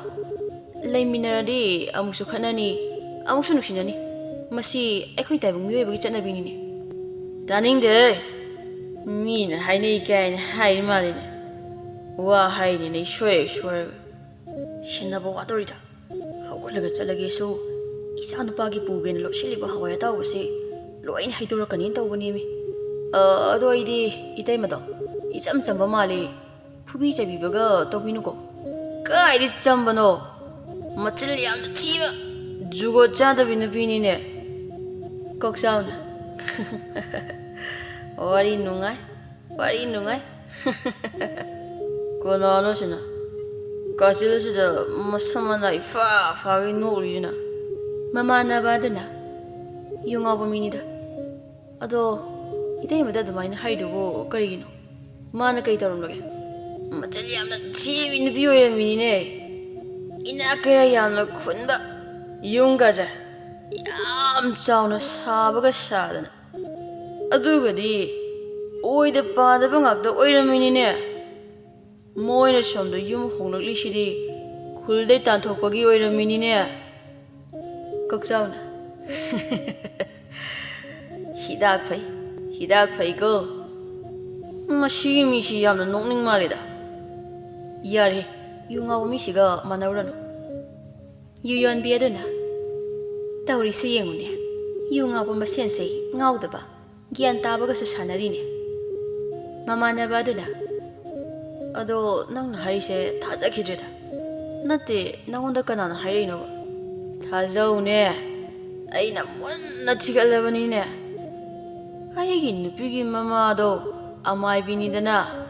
ꯂꯩꯃꯤꯟꯅꯔꯗꯤ ꯑꯃꯨꯛꯁꯨ ꯈꯠꯅꯅꯤ, ꯑꯃꯨꯛꯁꯨ ꯅꯨꯡꯁꯤꯅꯅꯤ꯫ ꯃꯁꯤ ꯑꯩꯈꯣꯏ ꯇꯥꯏꯕꯪ ꯃꯤꯑꯣꯏꯕꯒꯤ ꯆꯠꯅꯕꯤꯅꯤꯅꯦ꯫" "ꯇꯥꯅꯤꯡꯗꯦ꯫ ꯃꯤꯅ ꯍꯥꯏꯅꯩ ꯀꯥꯏꯅ ꯍꯥꯏꯔꯤ ꯃꯥꯜꯂꯤꯅꯦ꯫ ꯋꯥ ꯍꯥꯏꯅꯤꯅꯦ ꯏꯁꯣꯏ ꯁꯣꯏꯔꯒ꯫ ꯁꯦꯟꯅꯕ ꯋꯥꯗꯧꯔꯤꯗ꯫ ꯍꯧꯒꯠꯂꯒ ꯆꯠꯂꯒꯦꯁꯨ ꯏꯆꯥ ꯅꯨꯄꯥꯒꯤ ꯄꯨꯒꯦꯅ ꯂꯣꯠꯁꯤꯜꯂꯤꯕ ꯍꯋꯥꯏ ꯑꯇꯥꯎꯕꯁꯤ ꯂꯣꯏꯅ ꯍꯩꯗꯣꯔꯛꯀꯅꯤꯅ ꯇꯧꯕꯅꯦꯃꯤ꯫ ꯑ, ꯑꯗꯣ ꯑꯩꯗꯤ ꯏꯇꯩꯃꯗꯣ ꯏꯆꯝ ꯆꯝꯕ ꯃꯥꯜꯂꯤ, ꯐꯨꯕꯤ ꯆꯩꯕꯤꯕꯒ ꯇꯧꯕꯤꯅꯨꯀꯣ꯫ ꯀꯥꯏꯗꯤ ꯆꯝꯕꯅꯣ? ꯃꯆꯤꯜ ꯌꯥꯝꯅ ꯊꯤꯕ, ꯖꯨꯒꯣꯠ ꯆꯥꯗꯕꯤ ꯅꯨꯄꯤꯅꯤꯅꯦ꯫ ꯀꯣꯛꯆꯥꯎꯅ꯫ ꯋꯥꯔꯤ ꯅꯨꯡꯉꯥꯏ, ꯋꯥꯔꯤ ꯅꯨꯡꯉꯥꯏ꯫ ꯀꯅꯥꯅꯣ ꯁꯤꯅ? ꯀꯥꯆꯤꯜꯁꯤꯗ ꯃꯁꯝ ꯃꯅꯥ ꯏꯐꯥ ꯐꯥꯒꯩ ꯅꯣꯛꯂꯤꯁꯤꯅ? ꯃꯃꯥꯟꯅꯕ ꯑꯗꯨꯅ꯫ ꯌꯨ ꯉꯥꯎꯕ ꯃꯤꯅꯤꯗ꯫ ꯑꯗꯣ ꯏꯇꯩꯃꯗ ꯑꯗꯨꯃꯥꯏꯅ ꯍꯥꯏꯗꯨꯕꯨ ꯀꯔꯤꯒꯤꯅꯣ? ꯃꯥꯅ ꯀꯩ ꯇꯧꯔꯝꯂꯒꯦ? ꯃꯆꯤꯜ ꯌꯥꯝꯅ ꯊꯤꯕꯤ ꯅꯨꯄꯤ ꯑꯣꯏꯔꯝꯃꯤꯅꯤꯅꯦ꯫ ꯏꯅꯥꯛ ꯀꯩꯔꯥ ꯌꯥꯝꯅ ꯈꯨꯟꯕ, ꯌꯨꯝꯒꯁꯦ ꯌꯥꯝ ꯆꯥꯎꯅ ꯁꯥꯕꯒ ꯁꯥꯗꯅ, ꯑꯗꯨꯒꯗꯤ ꯑꯣꯏꯗ ꯄꯥꯗꯕ ꯉꯥꯛꯇ ꯑꯣꯏꯔꯝꯃꯤꯅꯤꯅꯦ꯫ ꯃꯣꯏꯅ ꯁꯣꯝꯗ ꯌꯨꯝ ꯍꯣꯡꯂꯛꯂꯤꯁꯤꯗꯤ ꯈꯨꯜꯗꯩ ꯇꯥꯟꯊꯣꯛꯄꯒꯤ ꯑꯣꯏꯔꯝꯃꯤꯅꯤꯅꯦ꯫ ꯀꯣꯛꯆꯥꯎꯅ꯫ ꯍꯤꯗꯥꯛ ꯐꯩ, ꯍꯤꯗꯥꯛ ꯐꯩꯀꯣ꯫ ꯃꯁꯤꯒꯤ ꯃꯤꯁꯤ ꯌꯥꯝꯅ ꯅꯣꯛꯅꯤꯡ ꯃꯥꯜꯂꯤꯗ꯫ ꯌꯥꯔꯦ, ꯌꯨ ꯉꯥꯎꯕ ꯃꯤꯁꯤꯒ ꯃꯥꯟꯅꯔꯨꯔꯅꯨ꯫ ꯌꯨ ꯌꯣꯟꯕꯤ ꯑꯗꯨꯅ, "ꯇꯧꯔꯤꯁꯤ ꯌꯦꯡꯉꯨꯅꯦ, ꯌꯨ ꯉꯥꯎꯕ ꯃꯁꯦꯟꯁꯦ ꯉꯥꯎꯗꯕ, ꯒ꯭ꯌꯥꯟ ꯇꯥꯕꯒꯁꯨ ꯁꯥꯟꯅꯔꯤꯅꯦ꯫" ꯃꯃꯥꯟꯅꯕ ꯑꯗꯨꯅ, "ꯑꯗꯣ ꯅꯪꯅ ꯍꯥꯏꯔꯤꯁꯦ ꯊꯥꯖꯈꯤꯗ꯭ꯔꯦꯗ꯫ ꯅꯠꯇꯦ, ꯅꯪꯉꯣꯟꯗ ꯀꯅꯥꯅ ꯍꯥꯏꯔꯛꯏꯅꯣꯕ?" "ꯊꯥꯖꯧꯅꯦ, ꯑꯩꯅ ꯃꯨꯟꯅ ꯊꯤꯒꯠꯂꯕꯅꯤꯅꯦ꯫ ꯑꯩꯒꯤ ꯅꯨꯄꯤꯒꯤ ꯃꯃꯥꯗꯣ ꯑꯃꯥꯏꯕꯤꯅꯤꯗꯅ꯫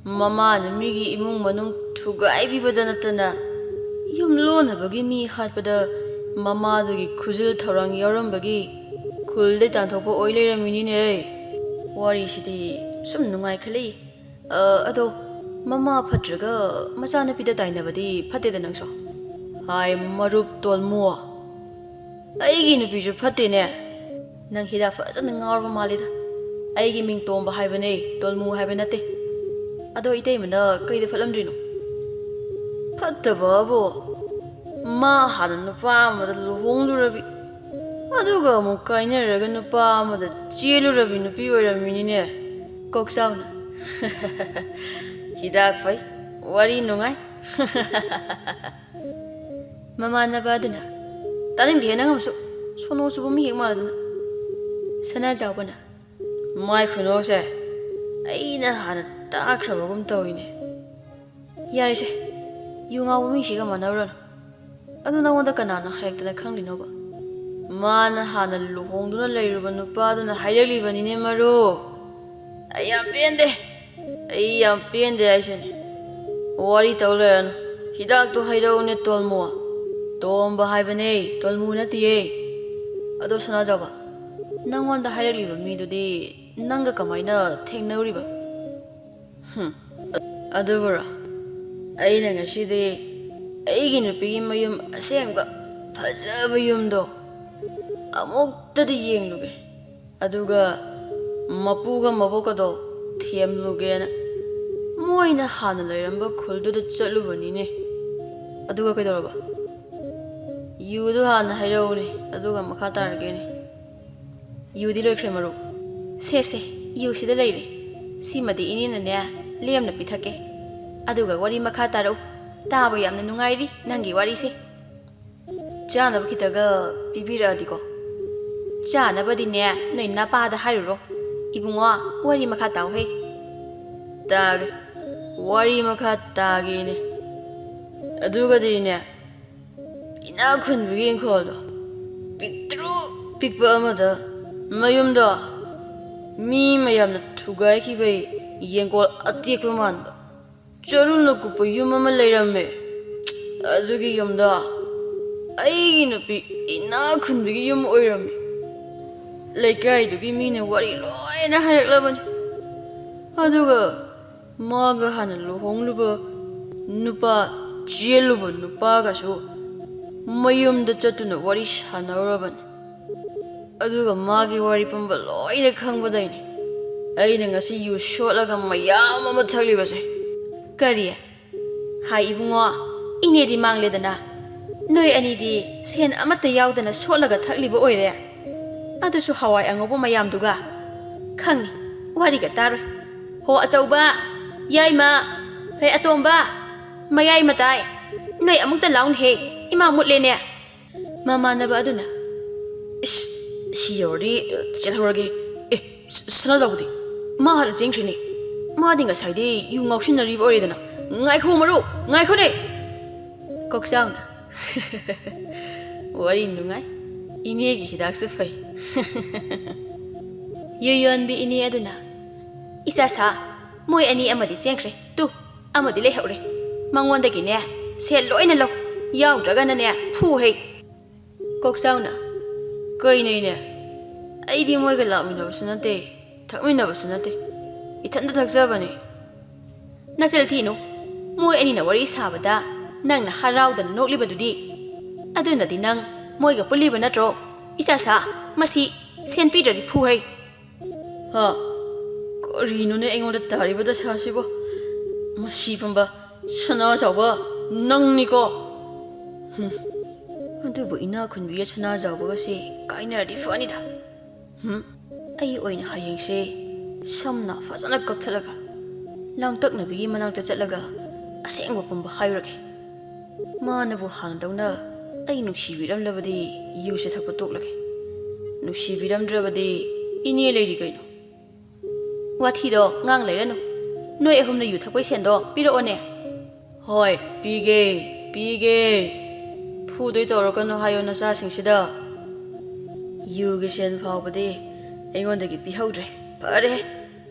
ꯃꯃꯥꯅ ꯃꯤꯒꯤ ꯏꯃꯨꯡ ꯃꯅꯨꯡ ꯊꯨꯒꯥꯏꯕꯤꯕꯗ ꯅꯠꯇꯅ, ꯌꯨꯝꯂꯣꯟꯅꯕꯒꯤ ꯃꯤ ꯍꯥꯠꯄꯗ ꯃꯃꯥꯗꯨꯒꯤ ꯈꯨꯖꯤꯜ ꯊꯧꯔꯥꯡ ꯌꯥꯎꯔꯝꯕꯒꯤ ꯈꯨꯜꯗ ꯇꯥꯟꯊꯣꯛꯄ ꯑꯣꯏ ꯂꯩꯔꯝꯃꯤꯅꯤꯅꯦ꯫ ꯋꯥꯔꯤꯁꯤꯗꯤ ꯁꯨꯝ ꯅꯨꯡꯉꯥꯏꯈꯠꯂꯛꯏ꯫ ꯑ, ꯑꯗꯣ ꯃꯃꯥ ꯐꯠꯇ꯭ꯔꯒ ꯃꯆꯥꯅꯨꯄꯤꯗ ꯇꯥꯏꯅꯕꯗꯤ ꯐꯠꯇꯦꯗ ꯅꯪꯁꯨ꯫ ꯍꯥꯏ ꯃꯔꯨꯞ ꯇꯣꯜꯃꯨ, ꯑꯩꯒꯤ ꯅꯨꯄꯤꯁꯨ ꯐꯠꯇꯦꯅꯦ꯫ ꯅꯪ ꯍꯤꯗꯥꯛ ꯐꯖꯅ ꯉꯥꯎꯔꯕ ꯃꯥꯜꯂꯤꯗ꯫ ꯑꯩꯒꯤ ꯃꯤꯡ ꯇꯣꯝꯕ ꯍꯥꯏꯕꯅꯦ, ꯇꯣꯜꯃꯨ ꯍꯥꯏꯕ ꯅꯠꯇꯦ꯫ ꯑꯗꯣ ꯏꯇꯩꯃꯅ ꯀꯩꯗ ꯐꯠꯂꯝꯗ꯭ꯔꯤꯅꯣ? ꯐꯠꯇꯕꯕꯨ, ꯃꯥ ꯍꯥꯟꯅ ꯅꯨꯄꯥ ꯑꯃꯗ ꯂꯨꯍꯣꯡꯂꯨꯔꯕꯤ, ꯑꯗꯨꯒ ꯑꯃꯨꯛ ꯀꯥꯏꯅꯔꯒ ꯅꯨꯄꯥ ꯑꯃꯗ ꯆꯦꯜꯂꯨꯔꯕꯤ ꯅꯨꯄꯤ ꯑꯣꯏꯔꯝꯃꯤꯅꯤꯅꯦ꯫ ꯀꯣꯛꯆꯥꯎꯅ꯫ ꯍꯤꯗꯥꯛ ꯐꯩ, ꯋꯥꯔꯤ ꯅꯨꯡꯉꯥꯏ꯫ ꯃꯃꯥꯟꯅꯕ ꯑꯗꯨꯅ, ꯇꯥꯅꯤꯡꯗꯦ ꯅꯪ ꯑꯃꯁꯨ꯫ ꯁꯣꯅꯣ ꯆꯨꯕ ꯃꯤ ꯍꯦꯛ ꯃꯥꯜꯂꯗꯅ꯫ ꯁꯅꯥꯖꯥꯎꯕꯅ, "ꯃꯥꯏ ꯈꯨꯅꯣꯛꯁꯦ ꯑꯩꯅ ꯍꯥꯟꯅ ꯇꯥꯈ꯭ꯔꯕꯒꯨꯝ ꯇꯧꯏꯅꯦ꯫ ꯌꯥꯔꯦꯁꯦ, ꯌꯨ ꯉꯥꯎꯕ ꯃꯤꯁꯤꯒ ꯃꯥꯟꯅꯔꯨꯔꯅꯨ꯫ ꯑꯗꯨ ꯅꯉꯣꯟꯗ ꯀꯅꯥꯅ ꯍꯥꯏꯔꯛꯇꯅ ꯈꯪꯂꯤꯅꯣꯕ?" "ꯃꯥꯅ ꯍꯥꯟꯅ ꯂꯨꯍꯣꯡꯗꯨꯅ ꯂꯩꯔꯨꯕ ꯅꯨꯄꯥꯗꯨꯅ ꯍꯥꯏꯔꯛꯂꯤꯕꯅꯤꯅꯦ, ꯃꯔꯨꯞ꯫ ꯑꯩ ꯌꯥꯝ ꯄꯦꯟꯗꯦ꯫ ꯑꯩ ꯌꯥꯝ ꯄꯦꯟꯗꯦ ꯍꯥꯏꯁꯤꯅꯤ꯫ ꯋꯥꯔꯤ ꯇꯧ ꯂꯩꯔꯅꯨ꯫ ꯍꯤꯗꯥꯛꯇꯣ ꯍꯩꯔꯛꯎꯅꯦ, ꯇꯣꯜꯃꯨ꯫ ꯇꯣꯝꯕ ꯍꯥꯏꯕꯅꯦ, ꯇꯣꯜꯃꯨ ꯅꯠꯇꯤꯌꯦ꯫ ꯑꯗꯣ ꯁꯅꯥꯖꯥꯎꯕ, ꯅꯪꯉꯣꯟꯗ ꯍꯥꯏꯔꯛꯂꯤꯕ ꯃꯤꯗꯨꯗꯤ ꯅꯪꯒ ꯀꯃꯥꯏꯅ ꯊꯦꯡꯅꯔꯨꯔꯤꯕ?" "ꯍꯨꯝ, ꯑꯗꯨꯕꯨꯔꯣ? ꯑꯩꯅ ꯉꯁꯤꯗꯤ ꯑꯩꯒꯤ ꯅꯨꯄꯤꯒꯤ ꯃꯌꯨꯝ ꯑꯁꯦꯡꯕ ꯐꯖꯕ ꯌꯨꯝꯗꯣ ꯑꯃꯨꯛꯇꯗꯤ ꯌꯦꯡꯂꯨꯒꯦ꯫ ꯑꯗꯨꯒ ꯃꯄꯨꯒ ꯃꯕꯣꯛꯀꯗꯣ ꯊꯦꯝꯂꯨꯒꯦꯅ ꯃꯣꯏꯅ ꯍꯥꯟꯅ ꯂꯩꯔꯝꯕ ꯈꯨꯜꯗꯨꯗ ꯆꯠꯂꯨꯕꯅꯤꯅꯦ꯫" "ꯑꯗꯨꯒ ꯀꯩꯗꯧꯔꯕ?" "ꯌꯨꯗꯨ ꯍꯥꯟꯅ ꯍꯩꯔꯛꯎꯅꯦ, ꯑꯗꯨꯒ ꯃꯈꯥ ꯇꯥꯔꯒꯦꯅꯦ꯫" "ꯌꯨꯗꯤ ꯂꯣꯏꯈ꯭ꯔꯦ, ꯃꯔꯨꯞ꯫ ꯁꯦ, ꯁꯦ, ꯌꯨꯁꯤꯗ ꯂꯩꯔꯦ꯫ ꯁꯤꯃꯗꯤ ꯏꯅꯦꯅꯅꯦ ꯂꯦꯝꯅ ꯄꯤꯊꯛꯀꯦ꯫ ꯑꯗꯨꯒ ꯋꯥꯔꯤ ꯃꯈꯥ ꯇꯥꯔꯛꯎ꯫ ꯇꯥꯕ ꯌꯥꯝꯅ ꯅꯨꯡꯉꯥꯏꯔꯤ ꯅꯪꯒꯤ ꯋꯥꯔꯤꯁꯦ꯫" "ꯆꯥꯅꯕ ꯈꯤꯇꯒ ꯄꯤꯕꯤꯔꯛꯑꯗꯤꯀꯣ?" "ꯆꯥꯅꯕꯗꯤꯅꯦ ꯅꯣꯏ ꯅꯄꯥꯗ ꯍꯥꯏꯔꯨꯔꯣ꯫ ꯏꯕꯨꯡꯉꯣ, ꯋꯥꯔꯤ ꯃꯈꯥ ꯇꯥꯎꯍꯦ꯫" "ꯇꯥꯒꯦ, ꯋꯥꯔꯤ ꯃꯈꯥ ꯇꯥꯒꯦꯅꯦ꯫ ꯑꯗꯨꯒꯗꯤꯅꯦ, ꯏꯅꯥꯛ ꯈꯨꯟꯕꯒꯤ ꯏꯪꯈꯣꯜꯗꯣ, ꯄꯤꯛꯇ꯭ꯔꯨ ꯄꯤꯛꯄ ꯑꯃꯗ ꯃꯌꯨꯝꯗꯣ ꯃꯤ ꯃꯌꯥꯝꯅ ꯊꯨꯒꯥꯏꯈꯤꯕꯩ ꯌꯦꯡꯒꯣꯜ ꯑꯇꯦꯛꯄ ꯃꯥꯟꯕ ꯆꯔꯨꯅ ꯀꯨꯞꯄ ꯌꯨꯝ ꯑꯃ ꯂꯩꯔꯝꯃꯦ꯫ ꯑꯗꯨꯒꯤ ꯌꯨꯝꯗꯣ ꯑꯩꯒꯤ ꯅꯨꯄꯤ ꯏꯅꯥꯛ ꯈꯨꯟꯕꯒꯤ ꯌꯨꯝ ꯑꯣꯏꯔꯝꯃꯤ꯫ ꯂꯩꯀꯥꯏꯗꯨꯒꯤ ꯃꯤꯅ ꯋꯥꯔꯤ ꯂꯣꯏꯅ ꯍꯥꯏꯔꯛꯂꯕꯅꯤ꯫ ꯑꯗꯨꯒ ꯃꯥꯒ ꯍꯥꯟꯅ ꯂꯨꯍꯣꯡꯂꯨꯕ ꯅꯨꯄꯥ, ꯆꯦꯜꯂꯨꯕ ꯅꯨꯄꯥꯒꯁꯨ ꯃꯌꯨꯝꯗ ꯆꯠꯇꯨꯅ ꯋꯥꯔꯤ ꯁꯥꯟꯅꯔꯨꯔꯕꯅꯤ꯫ ꯑꯗꯨꯒ ꯃꯥꯒꯤ ꯋꯥꯔꯤ ꯄꯨꯝꯕ ꯂꯣꯏꯅ ꯈꯪꯕꯗꯩꯅꯤ ꯑꯩꯅ ꯉꯁꯤ ꯌꯨ ꯁꯣꯠꯂꯒ ꯃꯌꯥꯝ ꯑꯃ ꯊꯛꯂꯤꯕꯁꯦ꯫" "ꯀꯔꯤ? ꯍꯥꯏ ꯏꯕꯨꯡꯉꯣ, ꯏꯅꯦꯗꯤ ꯃꯥꯡꯂꯦꯗꯅ꯫ ꯅꯣꯏ ꯑꯅꯤꯗꯤ ꯁꯦꯟ ꯑꯃꯠꯇ ꯌꯥꯎꯗꯅ ꯁꯣꯠꯂꯒ ꯊꯛꯂꯤꯕ ꯑꯣꯏꯔꯦ꯫ ꯑꯗꯨꯁꯨ ꯍꯋꯥꯏ ꯑꯉꯧꯕ ꯃꯌꯥꯝꯗꯨꯒ꯫ ꯈꯪꯅꯤ, ꯋꯥꯔꯤꯒ ꯇꯥꯔꯣꯏ꯫ ꯍꯣ ꯑꯆꯧꯕ, ꯌꯥꯏꯃ, ꯍꯦ ꯑꯇꯣꯝꯕ, ꯃꯌꯥꯏ ꯃꯇꯥꯏ, ꯅꯣꯏ ꯑꯃꯨꯛꯇ ꯂꯥꯎꯅꯦꯍꯦ, ꯏꯃꯥ ꯃꯨꯠꯂꯦꯅꯦ꯫" ꯃꯃꯥꯟꯅꯕ ꯑꯗꯨꯅ, "ꯏꯁ, ꯁꯤ ꯌꯧꯔꯗꯤ ꯆꯦꯜꯍꯧꯔꯒꯦ꯫ ꯑꯦ, ꯁ-, ꯁꯅꯥꯖꯥꯎꯕꯗꯤ? ꯃꯥ ꯍꯥꯟꯅ ꯆꯦꯟꯈ꯭ꯔꯤꯅꯦ꯫ ꯃꯥꯗꯤ ꯉꯁꯥꯏꯗꯤ ꯌꯨ ꯉꯥꯎꯁꯤꯟꯅꯔꯤꯕ ꯑꯣꯏꯔꯦꯗꯅ꯫ ꯉꯥꯏꯈꯣ ꯃꯔꯨꯞ, ꯉꯥꯏꯈꯣꯅꯦ!" ꯀꯣꯛꯆꯥꯎꯅ, "ꯋꯥꯔꯤ ꯅꯨꯡꯉꯥꯏ꯫ ꯏꯅꯦꯒꯤ ꯍꯤꯗꯥꯛꯁꯨ ꯐꯩ꯫" ꯌꯨ ꯌꯣꯟꯕꯤ ꯏꯅꯦ ꯑꯗꯨꯅ, "ꯏꯆꯥ ꯁꯥ, ꯃꯣꯏ ꯑꯅꯤ ꯑꯃꯗꯤ ꯆꯦꯟꯈ꯭ꯔꯦ꯫ ꯇꯨ, ꯑꯃꯗꯤ ꯂꯩꯍꯧꯔꯦ꯫ ꯃꯉꯣꯟꯗꯒꯤꯅꯦ ꯁꯦꯜ ꯂꯣꯏꯅ ꯂꯧ꯫ ꯌꯥꯎꯗ꯭ꯔꯒꯅꯅꯦ ꯐꯨ ꯍꯩ꯫" ꯀꯣꯛꯆꯥꯎꯅ, "ꯀꯩꯅꯣ ꯏꯅꯦ? ꯑꯩꯗꯤ ꯃꯣꯏꯒ ꯂꯥꯛꯃꯤꯟꯅꯕꯁꯨ ꯅꯠꯇꯦ, ꯊꯛꯃꯤꯟꯅꯕꯁꯨ ꯅꯠꯇꯦ꯫ ꯏꯊꯟꯇ ꯊꯛꯆꯕꯅꯤ꯫" "ꯅꯆꯤꯜ ꯊꯤꯅꯨ꯫ ꯃꯣꯏ ꯑꯅꯤꯅ ꯋꯥꯔꯤ ꯁꯥꯕꯗ ꯅꯪꯅ ꯍꯔꯥꯎꯗꯅ ꯅꯣꯛꯂꯤꯕꯗꯨꯗꯤ꯫ ꯑꯗꯨꯅꯗꯤ ꯅꯪ ꯃꯣꯏꯒ ꯄꯨꯜꯂꯤꯕ ꯅꯠꯇ꯭ꯔꯣ? ꯏꯆꯥ ꯁꯥ, ꯃꯁꯤ ꯁꯦꯟ ꯄꯤꯗ꯭ꯔꯗꯤ ꯐꯨ ꯍꯩ꯫" "ꯍꯥ? ꯀꯔꯤꯅꯣꯅꯦ ꯑꯩꯉꯣꯟꯗ ꯇꯥꯔꯤꯕ ꯗꯁꯥꯁꯤꯕꯣ? ꯃꯁꯤ ꯄꯨꯝꯕ ꯁꯅꯥ ꯆꯥꯎꯕ ꯅꯪꯅꯤꯀꯣ?" "ꯍꯨꯝ꯫ ꯑꯗꯨꯕꯨ ꯏꯅꯥꯛ ꯈꯨꯟꯕꯤꯒ ꯁꯅꯥ ꯆꯥꯎꯕꯒꯁꯦ ꯀꯥꯏꯅꯔꯗꯤ ꯐꯅꯤꯗ꯫ ꯍꯨꯝ꯫ ꯑꯩ ꯑꯣꯏꯅ ꯍꯌꯦꯡꯁꯦ ꯁꯝꯅ ꯐꯖꯅ ꯀꯛꯊꯠꯂꯒ ꯂꯥꯡꯇꯛꯅꯕꯤꯒꯤ ꯃꯅꯥꯛꯇ ꯆꯠꯂꯒ ꯑꯁꯦꯡꯕ ꯄꯨꯝꯕ ꯍꯥꯏꯔꯨꯔꯒꯦ꯫ ꯃꯥꯅꯕꯨ ꯍꯥꯟꯅꯗꯧꯅ ꯑꯩ ꯅꯨꯡꯁꯤꯕꯤꯔꯝꯂꯕꯗꯤ ꯌꯨꯁꯦ ꯊꯛꯄ ꯇꯣꯛꯂꯒꯦ꯫ ꯅꯨꯡꯁꯤꯕꯤꯔꯝꯗ꯭ꯔꯕꯗꯤ ꯏꯅꯦ ꯂꯩꯔꯤ ꯀꯩꯅꯣ꯫" "ꯋꯥꯊꯤꯗꯣ ꯉꯥꯡ ꯂꯩꯔꯅꯨ꯫ ꯅꯣꯏ ꯑꯍꯨꯝꯅ ꯌꯨ ꯊꯛꯄꯩ ꯁꯦꯟꯗꯣ ꯄꯤꯔꯛꯑꯣꯅꯦ꯫" "ꯍꯣꯏ, ꯄꯤꯒꯦ, ꯄꯤꯒꯦ꯫ ꯐꯨꯗꯣꯏ ꯇꯧꯔꯛꯀꯅꯨ ꯍꯥꯏꯌꯣ ꯅꯆꯥꯁꯤꯡꯁꯤꯗ꯫ ꯌꯨꯒꯤ ꯁꯦꯟ ꯐꯥꯎꯕꯗꯤ ꯑꯩꯉꯣꯟꯗꯒꯤ ꯄꯤꯍꯧꯗ꯭ꯔꯦ꯫ ꯐꯔꯦ꯫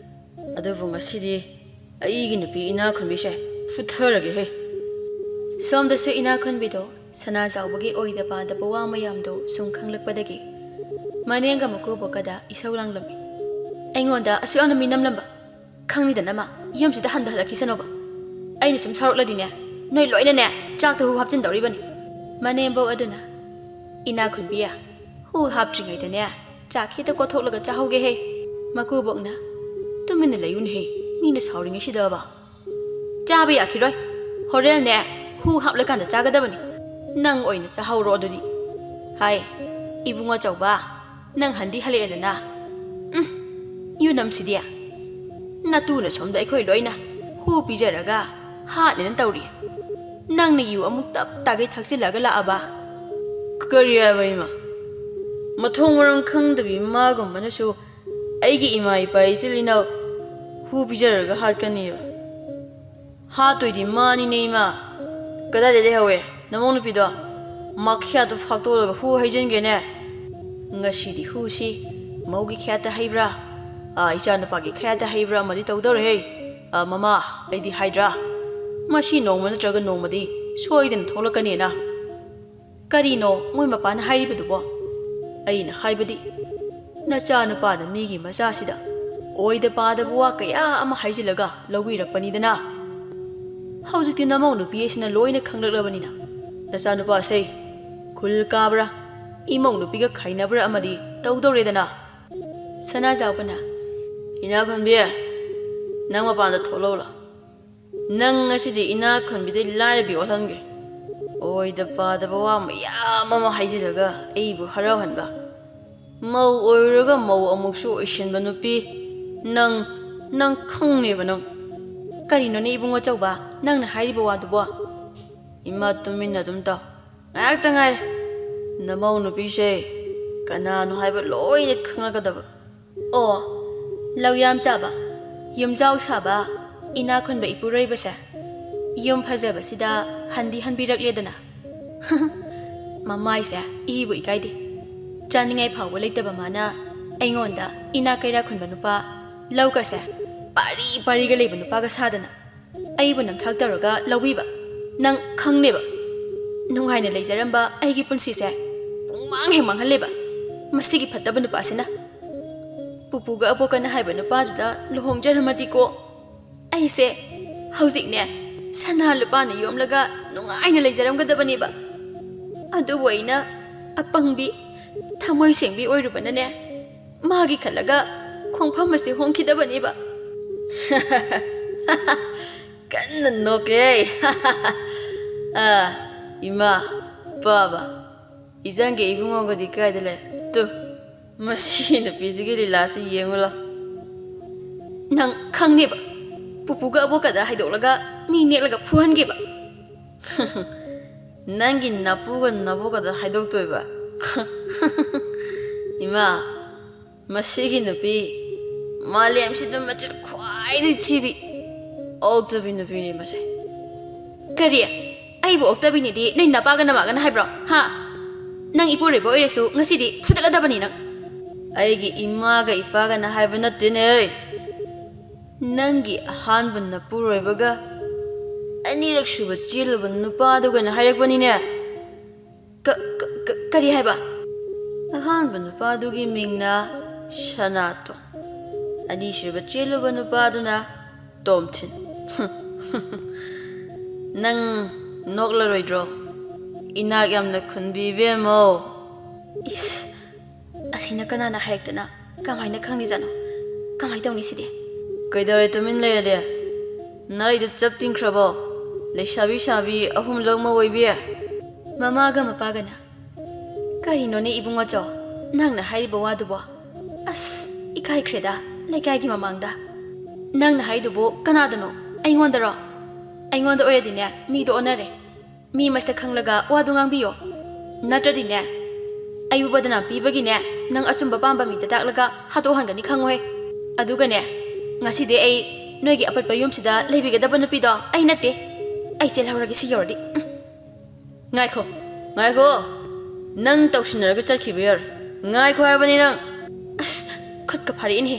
ꯑꯗꯨꯕꯨ ꯉꯁꯤꯗꯤ ꯑꯩꯒꯤ ꯅꯨꯄꯤ ꯏꯅꯥꯛ ꯈꯨꯟꯕꯤꯁꯦ ꯐꯨꯊꯔꯒꯦꯍꯦ꯫" ꯁꯣꯝꯗꯁꯨ ꯏꯅꯥꯛ ꯈꯨꯟꯕꯤꯗꯣ ꯁꯅꯥ ꯆꯥꯎꯕꯒꯤ ꯑꯣꯏꯗ ꯄꯥꯗꯕ ꯋꯥ ꯃꯌꯥꯝꯗꯣ ꯁꯨꯝ ꯈꯪꯂꯛꯄꯗꯒꯤ ꯃꯅꯦꯝꯒ ꯃꯀꯨꯕꯣꯛꯀꯗ ꯏꯁꯧ ꯂꯥꯡꯂꯝꯃꯤ꯫ "ꯑꯩꯉꯣꯟꯗ ꯑꯁꯨꯛ ꯌꯥꯝꯅ ꯃꯤ ꯅꯝꯂꯝꯕ ꯈꯪꯂꯤꯗꯅ ꯃꯥ ꯌꯨꯝꯁꯤꯗ ꯍꯟꯊꯍꯜꯂꯛꯈꯤꯁꯅꯣꯕ꯫ ꯑꯩꯅ ꯁꯨꯝ ꯁꯥꯎꯔꯛꯂꯗꯤꯅꯦ, ꯅꯣꯏ ꯂꯣꯏꯅꯅꯦ ꯆꯥꯛꯇ ꯍꯨ ꯍꯥꯞꯆꯤꯟꯗꯧꯔꯤꯕꯅꯤ꯫" ꯃꯅꯦꯝꯕꯧ ꯑꯗꯨꯅ ꯏꯅꯥꯛ ꯈꯨꯟꯕꯤ, "ꯍꯨ ꯍꯥꯞꯇ꯭ꯔꯤꯉꯩꯗꯅꯦ ꯆꯥꯛ ꯈꯤꯇ ꯀꯣꯠꯊꯣꯛꯂꯒ ꯆꯥꯍꯧꯒꯦꯍꯦ꯫" ꯃꯀꯨꯕꯣꯛꯅ, "ꯇꯨꯃꯤꯟꯅ ꯂꯩꯌꯨꯅꯦꯍꯦ, ꯃꯤꯅ ꯁꯥꯎꯔꯤꯉꯩꯁꯤꯗꯕ꯫ ꯆꯥꯕ ꯌꯥꯈꯤꯔꯣꯏ꯫ ꯍꯣꯔꯦꯟꯅꯦ ꯍꯨ ꯍꯥꯞꯂꯀꯥꯟꯗ ꯆꯥꯒꯗꯕꯅꯤ꯫ ꯅꯪ ꯑꯣꯏꯅ ꯆꯥꯍꯧꯔꯣ ꯑꯗꯨꯗꯤ꯫ ꯍꯥꯏ, ꯏꯕꯨꯡ ꯑꯆꯧꯕ, ꯅꯪ ꯍꯟꯗꯤ ꯍꯜꯂꯛꯑꯦꯗꯅ꯫ ꯎꯝ, ꯌꯨꯅꯝꯁꯤꯗꯤ꯫ ꯅꯇꯨꯅ ꯁꯣꯝꯗ ꯑꯩꯈꯣꯏ ꯂꯣꯏꯅ ꯍꯨ ꯄꯤꯖꯔꯒ ꯍꯥꯠꯅꯦꯅ ꯇꯧꯔꯤ꯫ ꯅꯪꯅ ꯌꯨ ꯑꯃꯨꯛ ꯇꯞ ꯇꯥꯒꯩ ꯊꯛꯆꯤꯜꯂꯒ ꯂꯥꯛꯑꯕ?" ꯀꯔꯤ ꯍꯥꯏꯕ ꯏꯃꯥ? ꯃꯊꯣꯡ ꯃꯔꯝ ꯈꯪꯗꯕꯤ ꯃꯥꯒꯨꯝꯕꯅꯁꯨ ꯑꯩꯒꯤ ꯏꯃꯥ ꯏꯄꯥ ꯏꯆꯤꯜ ꯏꯅꯥꯎ ꯍꯨ ꯄꯤꯖꯔꯒ ꯍꯥꯠꯀꯅꯤꯕ? ꯍꯥꯠꯇꯣꯏꯗꯤ ꯃꯥꯅꯤꯅꯦ ꯏꯃꯥ꯫ ꯀꯗꯥꯏꯗ ꯂꯩꯍꯧꯋꯦ ꯅꯃꯧ ꯅꯨꯄꯤꯗꯣ? ꯃꯈꯌꯥꯠꯇꯣ ꯐꯥꯛꯇꯣꯛꯂꯒ ꯍꯨ ꯍꯩꯖꯤꯟꯒꯦꯅꯦ꯫ ꯉꯁꯤꯗꯤ ꯍꯨꯁꯤ ꯃꯧꯒꯤ ꯈꯌꯥꯠꯇ ꯍꯩꯕ꯭ꯔꯥ, ꯑꯥ, ꯏꯆꯥ ꯅꯨꯄꯥꯒꯤ ꯈꯌꯥꯠꯇ ꯍꯩꯕ꯭ꯔꯥ ꯑꯃꯗꯤ ꯇꯧꯗꯧꯔꯦꯍꯦ꯫ ꯑꯥ, ꯃꯃꯥ, ꯑꯩꯗꯤ ꯍꯥꯏꯗ꯭ꯔꯥ, ꯃꯁꯤ ꯅꯣꯡꯃ ꯅꯠꯇ꯭ꯔꯒ ꯅꯣꯡꯃꯗꯤ ꯁꯣꯏꯗꯅ ꯊꯣꯛꯂꯛꯀꯅꯤꯅ꯫ ꯀꯔꯤꯅꯣ ꯃꯣꯏ ꯃꯄꯥꯅ ꯍꯥꯏꯔꯤꯕꯗꯨꯕꯣ? ꯑꯩꯅ ꯍꯥꯏꯕꯗꯤ, ꯅꯆꯥꯅꯨꯄꯥꯅ ꯃꯤꯒꯤ ꯃꯆꯥꯁꯤꯗ ꯑꯣꯏꯗ ꯄꯥꯗꯕ ꯋꯥ ꯀꯌꯥ ꯑꯃ ꯍꯥꯏꯖꯤꯜꯂꯒ ꯂꯧꯕꯤꯔꯛꯄꯅꯤꯗꯅ꯫ ꯍꯧꯖꯤꯛꯇꯤ ꯅꯃꯧ ꯅꯨꯄꯤ ꯑꯁꯤꯅ ꯂꯣꯏꯅ ꯈꯪꯂꯛꯂꯕꯅꯤꯅ, ꯅꯆꯥꯅꯨꯄꯥꯁꯦ ꯈꯨꯜ ꯀꯥꯕ꯭ꯔꯥ, ꯏꯃꯧ ꯅꯨꯄꯤꯒ ꯈꯥꯏꯅꯕ꯭ꯔꯥ ꯑꯃꯗꯤ ꯇꯧꯗꯧꯔꯦꯗꯅ꯫ ꯁꯅꯥꯖꯥꯎꯕꯅ, "ꯏꯅꯥꯈꯨꯟꯕꯤ, ꯅꯪ ꯃꯄꯥꯟꯗ ꯊꯣꯛꯂꯛꯎ ꯂꯥꯎ꯫ ꯅꯪ ꯉꯁꯤꯗꯤ ꯏꯅꯥꯛ ꯈꯨꯟꯕꯤꯗꯩ ꯂꯥꯏꯔꯕꯤ ꯑꯣꯜꯍꯟꯒꯦ꯫ ꯑꯣꯏꯗ ꯄꯥꯗꯕ ꯋꯥ ꯃꯌꯥꯝ ꯑꯃ ꯍꯥꯏꯖꯤꯜꯂꯒ ꯑꯩꯕꯨ ꯍꯔꯥꯎꯍꯟꯕ꯫ ꯃꯧ ꯑꯣꯏꯔꯨꯔꯒ ꯃꯧ ꯑꯃꯨꯛꯁꯨ ꯑꯣꯏꯁꯤꯟꯕ ꯅꯨꯄꯤ꯫ ꯅꯪ, ꯅꯪ ꯈꯪꯅꯦꯕ ꯅꯪ꯫" "ꯀꯔꯤꯅꯣꯅꯦ ꯏꯕꯨꯡꯉꯣ ꯆꯧꯕ, ꯅꯪꯅ ꯍꯥꯏꯔꯤꯕ ꯋꯥꯗꯨꯕꯣ?" "ꯏꯃꯥ, ꯇꯨꯃꯤꯟꯅ ꯑꯗꯨꯝ ꯇꯥꯎ꯫ ꯉꯥꯏꯍꯥꯛꯇ ꯉꯥꯏꯔꯦ꯫ ꯅꯃꯧ ꯅꯨꯄꯤꯁꯦ ꯀꯅꯥꯅꯣ ꯍꯥꯏꯕ ꯂꯣꯏꯅ ꯈꯪꯂꯛꯀꯗꯕ꯫" "ꯑꯣ, ꯂꯧ ꯌꯥꯝ ꯆꯥꯕ, ꯌꯨꯝꯖꯥꯎ ꯁꯥꯕ, ꯏꯅꯥꯛ ꯈꯨꯟꯕ ꯏꯄꯨꯔꯣꯏꯕꯁꯦ ꯌꯨꯝ ꯐꯖꯕꯁꯤꯗ ꯍꯟꯗꯤ ꯍꯟꯕꯤꯔꯛꯂꯦꯗꯅ꯫" ꯃꯃꯥꯏꯁꯦ ꯏꯕꯨ ꯏꯀꯥꯏꯗꯦ꯫ ꯆꯥꯅꯤꯡꯉꯥꯏ ꯐꯥꯎꯕ ꯂꯩꯇꯕ ꯃꯥꯅ ꯑꯩꯉꯣꯟꯗ ꯏꯅꯥꯛ ꯀꯩꯔꯥꯛ ꯈꯨꯟꯕ ꯅꯨꯄꯥ, ꯂꯧꯒꯁꯦ ꯄꯥꯔꯤ ꯄꯥꯔꯤꯒ ꯂꯩꯕ ꯅꯨꯄꯥꯒ ꯁꯥꯗꯅ꯫ ꯑꯩꯕꯨ ꯅꯝꯊꯥꯛ ꯇꯧꯔꯒ ꯂꯧꯕꯤꯕ꯫ ꯅꯪ ꯈꯪꯅꯦꯕ꯫ ꯅꯨꯡꯉꯥꯏꯅ ꯂꯩꯖꯔꯝꯕ ꯑꯩꯒꯤ ꯄꯨꯟꯁꯤꯁꯦ ꯄꯨꯡꯃꯥꯡ ꯍꯦꯛ ꯃꯥꯡꯍꯜꯂꯦꯕ ꯃꯁꯤꯒꯤ ꯐꯠꯇꯕ ꯅꯨꯄꯥꯁꯤꯅ꯫ ꯄꯨꯄꯨꯒ ꯑꯕꯣꯛꯀꯅ ꯍꯥꯏꯕ ꯅꯨꯄꯥꯗꯨꯗ ꯂꯨꯍꯣꯡꯖꯔꯝꯃꯗꯤꯀꯣ, ꯑꯩꯁꯦ ꯍꯧꯖꯤꯛꯅꯦ ꯁꯅꯥ ꯂꯨꯄꯥꯅ ꯌꯣꯝꯂꯒ ꯅꯨꯡꯉꯥꯏꯅ ꯂꯩꯖꯔꯝꯒꯗꯕꯅꯦꯕ꯫ ꯑꯗꯨꯕꯨ ꯑꯩꯅ ꯑꯄꯪꯕꯤ, ꯊꯃꯣꯏ ꯁꯦꯡꯕꯤ ꯑꯣꯏꯔꯨꯕꯅꯅꯦ, ꯃꯥꯒꯤ ꯈꯜꯂꯒ ꯈꯣꯡꯐꯝ ꯑꯁꯤ ꯍꯣꯡꯈꯤꯗꯕꯅꯦꯕ꯫ ꯀꯟꯅ ꯅꯣꯛꯀꯦ ꯑꯩ꯫ ꯑꯥ, ꯏꯃꯥ, ꯄꯥꯕ, ꯏꯆꯟꯒꯤ ꯏꯕꯨꯡꯉꯣꯒꯗꯤ ꯀꯥꯏꯗ ꯂꯩ? ꯇꯨ, ꯃꯁꯤ ꯅꯨꯄꯤꯁꯤꯒꯤ ꯂꯤꯂꯥꯁꯤ ꯌꯦꯡꯉꯨ ꯂꯥꯎ꯫ ꯅꯪ ꯈꯪꯅꯦꯕ, ꯄꯨꯄꯨꯒ ꯑꯕꯣꯛꯀꯗ ꯍꯥꯏꯗꯣꯛꯂꯒ ꯃꯤ ꯅꯦꯛꯂꯒ ꯐꯨꯍꯟꯒꯦꯕ꯫ ꯅꯪꯒꯤ ꯅꯄꯨꯒ ꯅꯕꯣꯛꯀꯗ ꯍꯥꯏꯗꯣꯛꯇꯣꯏꯕ? ꯏꯃꯥ, ꯃꯁꯤꯒꯤ ꯅꯨꯄꯤ ꯃꯥꯂꯦꯝꯁꯤꯗ ꯃꯆꯤꯟ ꯈ꯭ꯋꯥꯏꯗꯒꯤ ꯊꯤꯕꯤ, ꯑꯣꯛꯆꯕꯤ ꯅꯨꯄꯤꯅꯤ ꯃꯁꯦ꯫ ꯀꯔꯤ? ꯑꯩꯕꯨ ꯑꯣꯛꯇꯕꯤꯅꯤꯗꯤ ꯅꯣꯏ ꯅꯄꯥꯒ ꯅꯃꯥꯒꯅ ꯍꯥꯏꯕ꯭ꯔꯣ? ꯍꯥ? ꯅꯪ ꯏꯄꯨꯔꯣꯏꯕ ꯑꯣꯏꯔꯁꯨ ꯉꯁꯤꯗꯤ ꯐꯨꯗꯠꯂꯗꯕꯅꯤ ꯅꯪ꯫ ꯑꯩꯒꯤ ꯏꯃꯥꯒ ꯏꯄꯥꯒꯅ ꯍꯥꯏꯕ ꯅꯠꯇꯦꯅꯦ꯫ ꯅꯪꯒꯤ ꯑꯍꯥꯟꯕ ꯅꯄꯨꯔꯣꯏꯕꯒ ꯑꯅꯤꯔꯛ ꯁꯨꯕ ꯆꯦꯜꯂꯨꯕ ꯅꯨꯄꯥꯗꯨꯒꯅ ꯍꯥꯏꯔꯛꯄꯅꯤꯅꯦ꯫ ꯀ-, ꯀ-, ꯀ-, ꯀꯔꯤ ꯍꯥꯏꯕ? ꯑꯍꯥꯟꯕ ꯅꯨꯄꯥꯗꯨꯒꯤ ꯃꯤꯡꯅ ꯁꯅꯥꯇꯣꯟ, ꯑꯅꯤꯁꯨꯕ ꯆꯦꯜꯂꯨꯕ ꯅꯨꯄꯥꯗꯨꯅ ꯇꯣꯝꯊꯤꯟ꯫ ꯅꯪ ꯅꯣꯛꯂꯔꯣꯏꯗ꯭ꯔꯣ? ꯏꯅꯥꯛ ꯌꯥꯝꯅ ꯈꯨꯟꯕꯤ ꯏꯕꯦꯝꯃꯧ꯫ ꯏꯁ, ꯑꯁꯤꯅ ꯀꯅꯥꯅ ꯍꯥꯏꯔꯛꯇꯅ? ꯀꯃꯥꯏꯅ ꯈꯪꯂꯤꯖꯥꯠꯅꯣ? ꯀꯃꯥꯏ ꯇꯧꯅꯤ ꯁꯤꯗꯤ? ꯀꯩꯗꯧꯔꯦ ꯇꯨꯃꯤꯟ ꯂꯩꯔꯗꯤ? ꯅꯥꯔꯩꯗꯨ ꯆꯞ ꯇꯤꯡꯈ꯭ꯔꯕꯣ? ꯂꯩꯁꯥꯕꯤ ꯁꯥꯕꯤ ꯑꯍꯨꯝꯂꯛ ꯃꯧ ꯑꯣꯏꯕꯤ? ꯃꯃꯥꯒ ꯃꯄꯥꯒꯅ, "ꯀꯔꯤꯅꯣꯅꯦ ꯏꯕꯨꯡꯉꯣꯆꯧ, ꯅꯪꯅ ꯍꯥꯏꯔꯤꯕ ꯋꯥꯗꯨꯕꯣ? ꯑꯁ, ꯏꯀꯥꯏꯈ꯭ꯔꯦꯗ, ꯂꯩꯀꯥꯏꯒꯤ ꯃꯃꯥꯡꯗ꯫ ꯅꯪꯅ ꯍꯥꯏꯔꯤꯗꯨꯕꯨ ꯀꯅꯥꯗꯅꯣ? ꯑꯩꯉꯣꯟꯗꯔꯣ? ꯑꯩꯉꯣꯟꯗ ꯑꯣꯏꯔꯗꯤꯅꯦ, ꯃꯤꯗꯣ ꯑꯣꯟꯅꯔꯦ꯫ ꯃꯤ ꯃꯁꯛ ꯈꯪꯂꯒ ꯋꯥꯗꯨ ꯉꯥꯡꯕꯤꯌꯣ꯫ ꯅꯠꯇ꯭ꯔꯗꯤꯅꯦ, ꯑꯩꯕꯨ ꯕꯗꯅꯥꯝ ꯄꯤꯕꯒꯤꯅꯦ, ꯅꯪ ꯑꯆꯨꯝꯕ ꯄꯥꯝꯕ ꯃꯤꯗ ꯇꯥꯛꯂꯒ ꯍꯥꯠꯇꯣꯛꯍꯟꯒꯅꯤ ꯈꯪꯉꯨꯍꯦ꯫ ꯑꯗꯨꯒꯅꯦ, ꯉꯁꯤꯗꯤ ꯑꯩ ꯅꯣꯏꯒꯤ ꯑꯄꯠꯄ ꯌꯨꯝꯁꯤꯗ ꯂꯩꯕꯤꯒꯗꯕ ꯅꯨꯄꯤꯗꯣ ꯑꯩ ꯅꯠꯇꯦ꯫ ꯑꯩ ꯆꯦꯜꯍꯧꯔꯒꯦ ꯁꯤ ꯌꯧꯔꯗꯤ꯫ ꯎꯝ꯫ ꯉꯥꯏꯈꯣ, ꯉꯥꯏꯈꯣ꯫ ꯅꯪ ꯇꯧꯁꯤꯟꯅꯔꯒ ꯆꯠꯈꯤꯕ ꯌꯥꯔꯣꯏ꯫ ꯉꯥꯏꯈꯣ ꯍꯥꯏꯕꯅꯤ ꯅꯪ꯫ ꯑꯁ, ꯈꯨꯠꯀ ꯐꯥꯔꯛꯏꯅꯦꯍꯦ꯫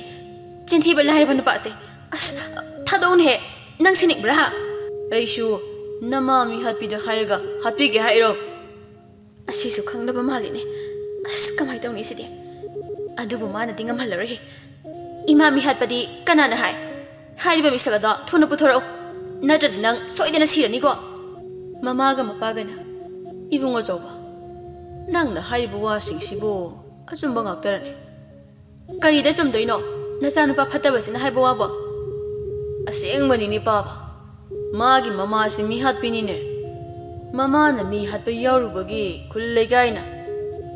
ꯆꯤꯟꯊꯤꯕ ꯂꯥꯏꯔꯕ ꯅꯨꯄꯥꯁꯦ꯫ ꯑꯁ, ꯊꯥꯗꯧꯅꯦꯍꯦ꯫ ꯅꯪ ꯁꯤꯅꯤꯡꯕ꯭ꯔꯥ ꯍꯥ? ꯑꯩꯁꯨ ꯅꯃꯥ ꯃꯤ ꯍꯥꯠꯄꯤꯗ ꯍꯥꯏꯔꯒ ꯍꯥꯠꯄꯤꯒꯦ ꯍꯥꯏꯔꯣ? ꯑꯁꯤꯁꯨ ꯈꯪꯗꯕ ꯃꯥꯜꯂꯤꯅꯦ꯫ ꯑꯁ, ꯀꯃꯥꯏ ꯇꯧꯅꯤ ꯁꯤꯗꯤ? ꯑꯗꯨꯕꯨ ꯃꯥꯅꯗꯤ ꯉꯝꯍꯜꯂꯔꯣꯏꯍꯦ꯫ ꯏꯃꯥ ꯃꯤ ꯍꯥꯠꯄꯗꯤ ꯀꯅꯥꯅ ꯍꯥꯏ? ꯍꯥꯏꯔꯤꯕ ꯃꯤꯁꯛ ꯑꯗꯣ ꯊꯨꯅ ꯄꯨꯊꯣꯔꯛꯎ꯫ ꯅꯠꯇ꯭ꯔꯗꯤ ꯅꯪ ꯁꯣꯏꯗꯅ ꯁꯤꯔꯅꯤꯀꯣ꯫ ꯃꯃꯥꯒ ꯃꯄꯥꯒꯅ, "ꯏꯕꯨꯡꯉꯣ ꯆꯧꯕ, ꯅꯪꯅ ꯍꯥꯏꯔꯤꯕ ꯋꯥꯁꯤꯡꯁꯤꯕꯨ ꯑꯆꯨꯝꯕ ꯉꯥꯛꯇꯔꯅꯦ?" "ꯀꯔꯤꯗ ꯆꯨꯝꯗꯣꯏꯅꯣ? ꯅꯆꯥꯅꯨꯄꯥ ꯐꯠꯇꯕꯁꯤꯅ ꯍꯥꯏꯕ ꯋꯥꯕꯣ?" "ꯑꯁꯦꯡꯕꯅꯤꯅꯦ ꯄꯥꯕ꯫ ꯃꯥꯒꯤ ꯃꯃꯥꯁꯤ ꯃꯤ ꯍꯥꯠꯄꯤꯅꯤꯅꯦ꯫ ꯃꯃꯥꯅ ꯃꯤ ꯍꯥꯠꯄ ꯌꯥꯎꯔꯨꯕꯒꯤ ꯈꯨꯜ ꯂꯩꯀꯥꯏꯅ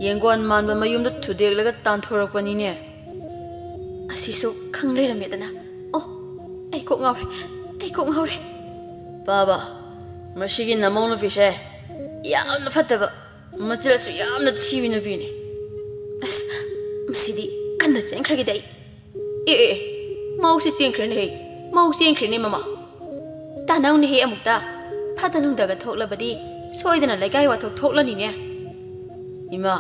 ꯌꯦꯡꯒꯣꯟ ꯃꯥꯟꯕ ꯃꯌꯨꯝꯗ ꯊꯨꯗꯦꯛꯂꯒ ꯇꯥꯟꯊꯣꯔꯛꯄꯅꯤꯅꯦ꯫" ꯑꯁꯤꯁꯨ ꯈꯪ ꯂꯩꯔꯝꯃꯦꯗꯅ꯫ ꯑꯣ, ꯑꯩ ꯀꯣꯛ ꯉꯥꯎꯔꯦ, ꯑꯩ ꯀꯣꯛ ꯉꯥꯎꯔꯦ꯫ "ꯄꯥꯕ, ꯃꯁꯤꯒꯤ ꯅꯃꯧ ꯅꯨꯄꯤꯁꯦ ꯌꯥꯝꯅ ꯐꯠꯇꯕ, ꯃꯆꯤꯜꯁꯨ ꯌꯥꯝꯅ ꯊꯤꯕꯤ ꯅꯨꯄꯤꯅꯤ꯫ ꯑꯁ, ꯃꯁꯤꯗꯤ ꯀꯟꯅ ꯆꯦꯟꯈ꯭ꯔꯒꯦꯗꯤ ꯑꯩ꯫ ꯑꯦ, ꯑꯦ, ꯑꯦ, ꯃꯧꯁꯤ ꯆꯦꯟꯈ꯭ꯔꯦꯅꯦꯍꯦ, ꯃꯧ ꯆꯦꯟꯈ꯭ꯔꯦꯅꯦ ꯃꯃꯥ꯫ ꯇꯥꯟꯅꯧꯅꯦꯍꯦ ꯑꯃꯨꯛꯇ, ꯐꯠꯇ ꯅꯨꯡꯗꯒ ꯊꯣꯛꯂꯕꯗꯤ ꯁꯣꯏꯗꯅ ꯂꯩꯀꯥꯏ ꯋꯥꯊꯣꯛ ꯊꯣꯛꯂꯅꯤꯅꯦ꯫ ꯏꯃꯥ,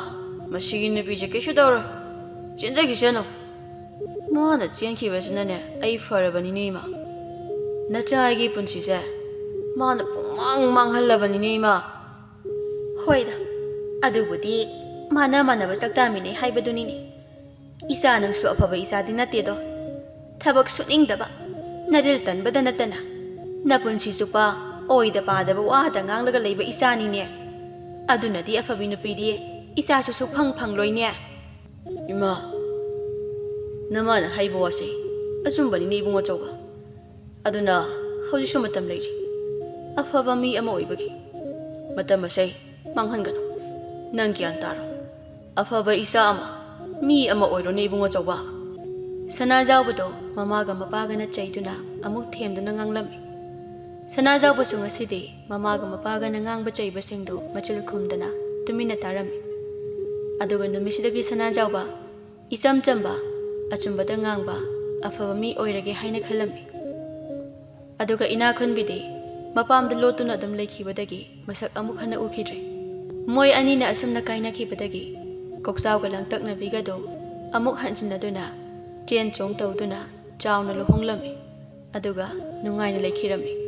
ꯃꯁꯤꯒꯤ ꯅꯨꯄꯤꯁꯦ ꯀꯩꯁꯨ ꯇꯧꯔꯣꯏ, ꯆꯦꯟꯖꯈꯤꯁꯅꯨ꯫ ꯃꯥꯅ ꯆꯦꯟꯈꯤꯕꯁꯤꯅꯅꯦ ꯑꯩ ꯐꯔꯕꯅꯤꯅꯦ ꯏꯃꯥ꯫ ꯅꯆꯥ ꯑꯩꯒꯤ ꯄꯨꯟꯁꯤꯁꯦ ꯃꯥꯅ ꯄꯨꯡꯃꯥꯡ ꯃꯥꯡꯍꯜꯂꯕꯅꯤꯅꯦ ꯏꯃꯥ꯫ ꯍꯣꯏꯗ, ꯑꯗꯨꯕꯨꯗꯤ ꯃꯥꯅ ꯃꯥꯟꯅꯕ ꯆꯥꯛ ꯇꯥꯃꯤꯟꯅꯩ ꯍꯥꯏꯕꯗꯨꯅꯤꯅꯦ꯫ ꯏꯆꯥ ꯅꯪꯁꯨ ꯑꯐꯕ ꯏꯆꯥꯗꯤ ꯅꯠꯇꯦꯗꯣ꯫ ꯊꯕꯛ ꯁꯨꯅꯤꯡꯗꯕ, ꯅꯔꯤꯜ ꯇꯟꯕꯗ ꯅꯠꯇꯅ ꯅꯄꯨꯟꯁꯤ ꯆꯨꯞꯄ ꯑꯣꯏꯗ ꯄꯥꯗꯕ ꯋꯥꯗ ꯉꯥꯡꯂꯒ ꯂꯩꯕ ꯏꯆꯥꯅꯤꯅꯦ꯫ ꯑꯗꯨꯅꯗꯤ ꯑꯐꯕꯤ ꯅꯨꯄꯤꯗꯤ ꯏꯆꯥꯁꯨ ꯁꯨꯛꯐꯪ ꯐꯪꯂꯣꯏꯅꯦ꯫ ꯏꯃꯥ, ꯅꯃꯥꯅ ꯍꯥꯏꯕ ꯋꯥꯁꯦ ꯑꯆꯨꯝꯕꯅꯤꯅꯦ ꯏꯕꯨꯡ ꯑꯆꯧꯕ꯫ ꯑꯗꯨꯅ ꯍꯧꯖꯤꯛꯁꯨ ꯃꯇꯝ ꯂꯩꯔꯤ ꯑꯐꯕ ꯃꯤ ꯑꯃ ꯑꯣꯏꯕꯒꯤ꯫ ꯃꯇꯝ ꯑꯁꯦ ꯃꯥꯡꯍꯟꯒꯅꯨ꯫ ꯅꯪ ꯒ꯭ꯌꯥꯟ ꯇꯥꯔꯣ꯫ ꯑꯐꯕ ꯏꯆꯥ ꯑꯃ, ꯃꯤ ꯑꯃ ꯑꯣꯏꯔꯣꯅꯦ ꯏꯕꯨꯡ ꯑꯆꯧꯕ꯫ ꯁꯅꯥꯖꯥꯎꯕꯗꯣ ꯃꯃꯥꯒ ꯃꯄꯥꯒꯅ ꯆꯩꯗꯨꯅ ꯑꯃꯨꯛ ꯊꯦꯝꯗꯨꯅ ꯉꯥꯡꯂꯝꯃꯤ꯫ ꯁꯅꯥꯖꯥꯎꯕꯁꯨ ꯉꯁꯤꯗꯤ ꯃꯃꯥꯒ ꯃꯄꯥꯒꯅ ꯉꯥꯡꯕ ꯆꯩꯕꯁꯤꯡꯗꯨ ꯃꯆꯤꯜ ꯈꯨꯝꯗꯅ ꯇꯨꯃꯤꯟꯅ ꯇꯥꯔꯝꯃꯤ꯫ ꯑꯗꯨꯒ ꯅꯨꯃꯤꯠꯁꯤꯗꯒꯤ ꯁꯅꯥꯖꯥꯎꯕ ꯏꯆꯝ ꯆꯝꯕ, ꯑꯆꯨꯝꯕꯗ ꯉꯥꯡꯕ, ꯑꯐꯕ ꯃꯤ ꯑꯣꯏꯔꯒꯦ ꯍꯥꯏꯅ ꯈꯜꯂꯝꯃꯤ꯫ ꯑꯗꯨꯒ ꯏꯅꯥꯈꯨꯟꯕꯤꯗꯤ ꯃꯄꯥꯝꯗ ꯂꯣꯠꯇꯨꯅ ꯑꯗꯨꯝ ꯂꯩꯈꯤꯕꯗꯒꯤ ꯃꯁꯛ ꯑꯃꯨꯛ ꯍꯟꯅ ꯎꯈꯤꯗ꯭ꯔꯦ꯫ ꯃꯣꯏ ꯑꯅꯤꯅ ꯑꯁꯨꯝꯅ ꯀꯥꯏꯅꯈꯤꯕꯗꯒꯤ ꯀꯣꯛꯆꯥꯎꯒ ꯂꯥꯡꯇꯛꯅꯕꯤꯒꯗꯣ ꯑꯃꯨꯛ ꯍꯟꯖꯤꯟꯅꯗꯨꯅ ꯆꯦꯟ ꯆꯣꯡ ꯇꯧꯗꯨꯅ ꯆꯥꯎꯅ ꯂꯨꯍꯣꯡꯂꯝꯃꯤ꯫ ꯑꯗꯨꯒ ꯅꯨꯡꯉꯥꯏꯅ ꯂꯩꯈꯤꯔꯝꯃꯤ꯫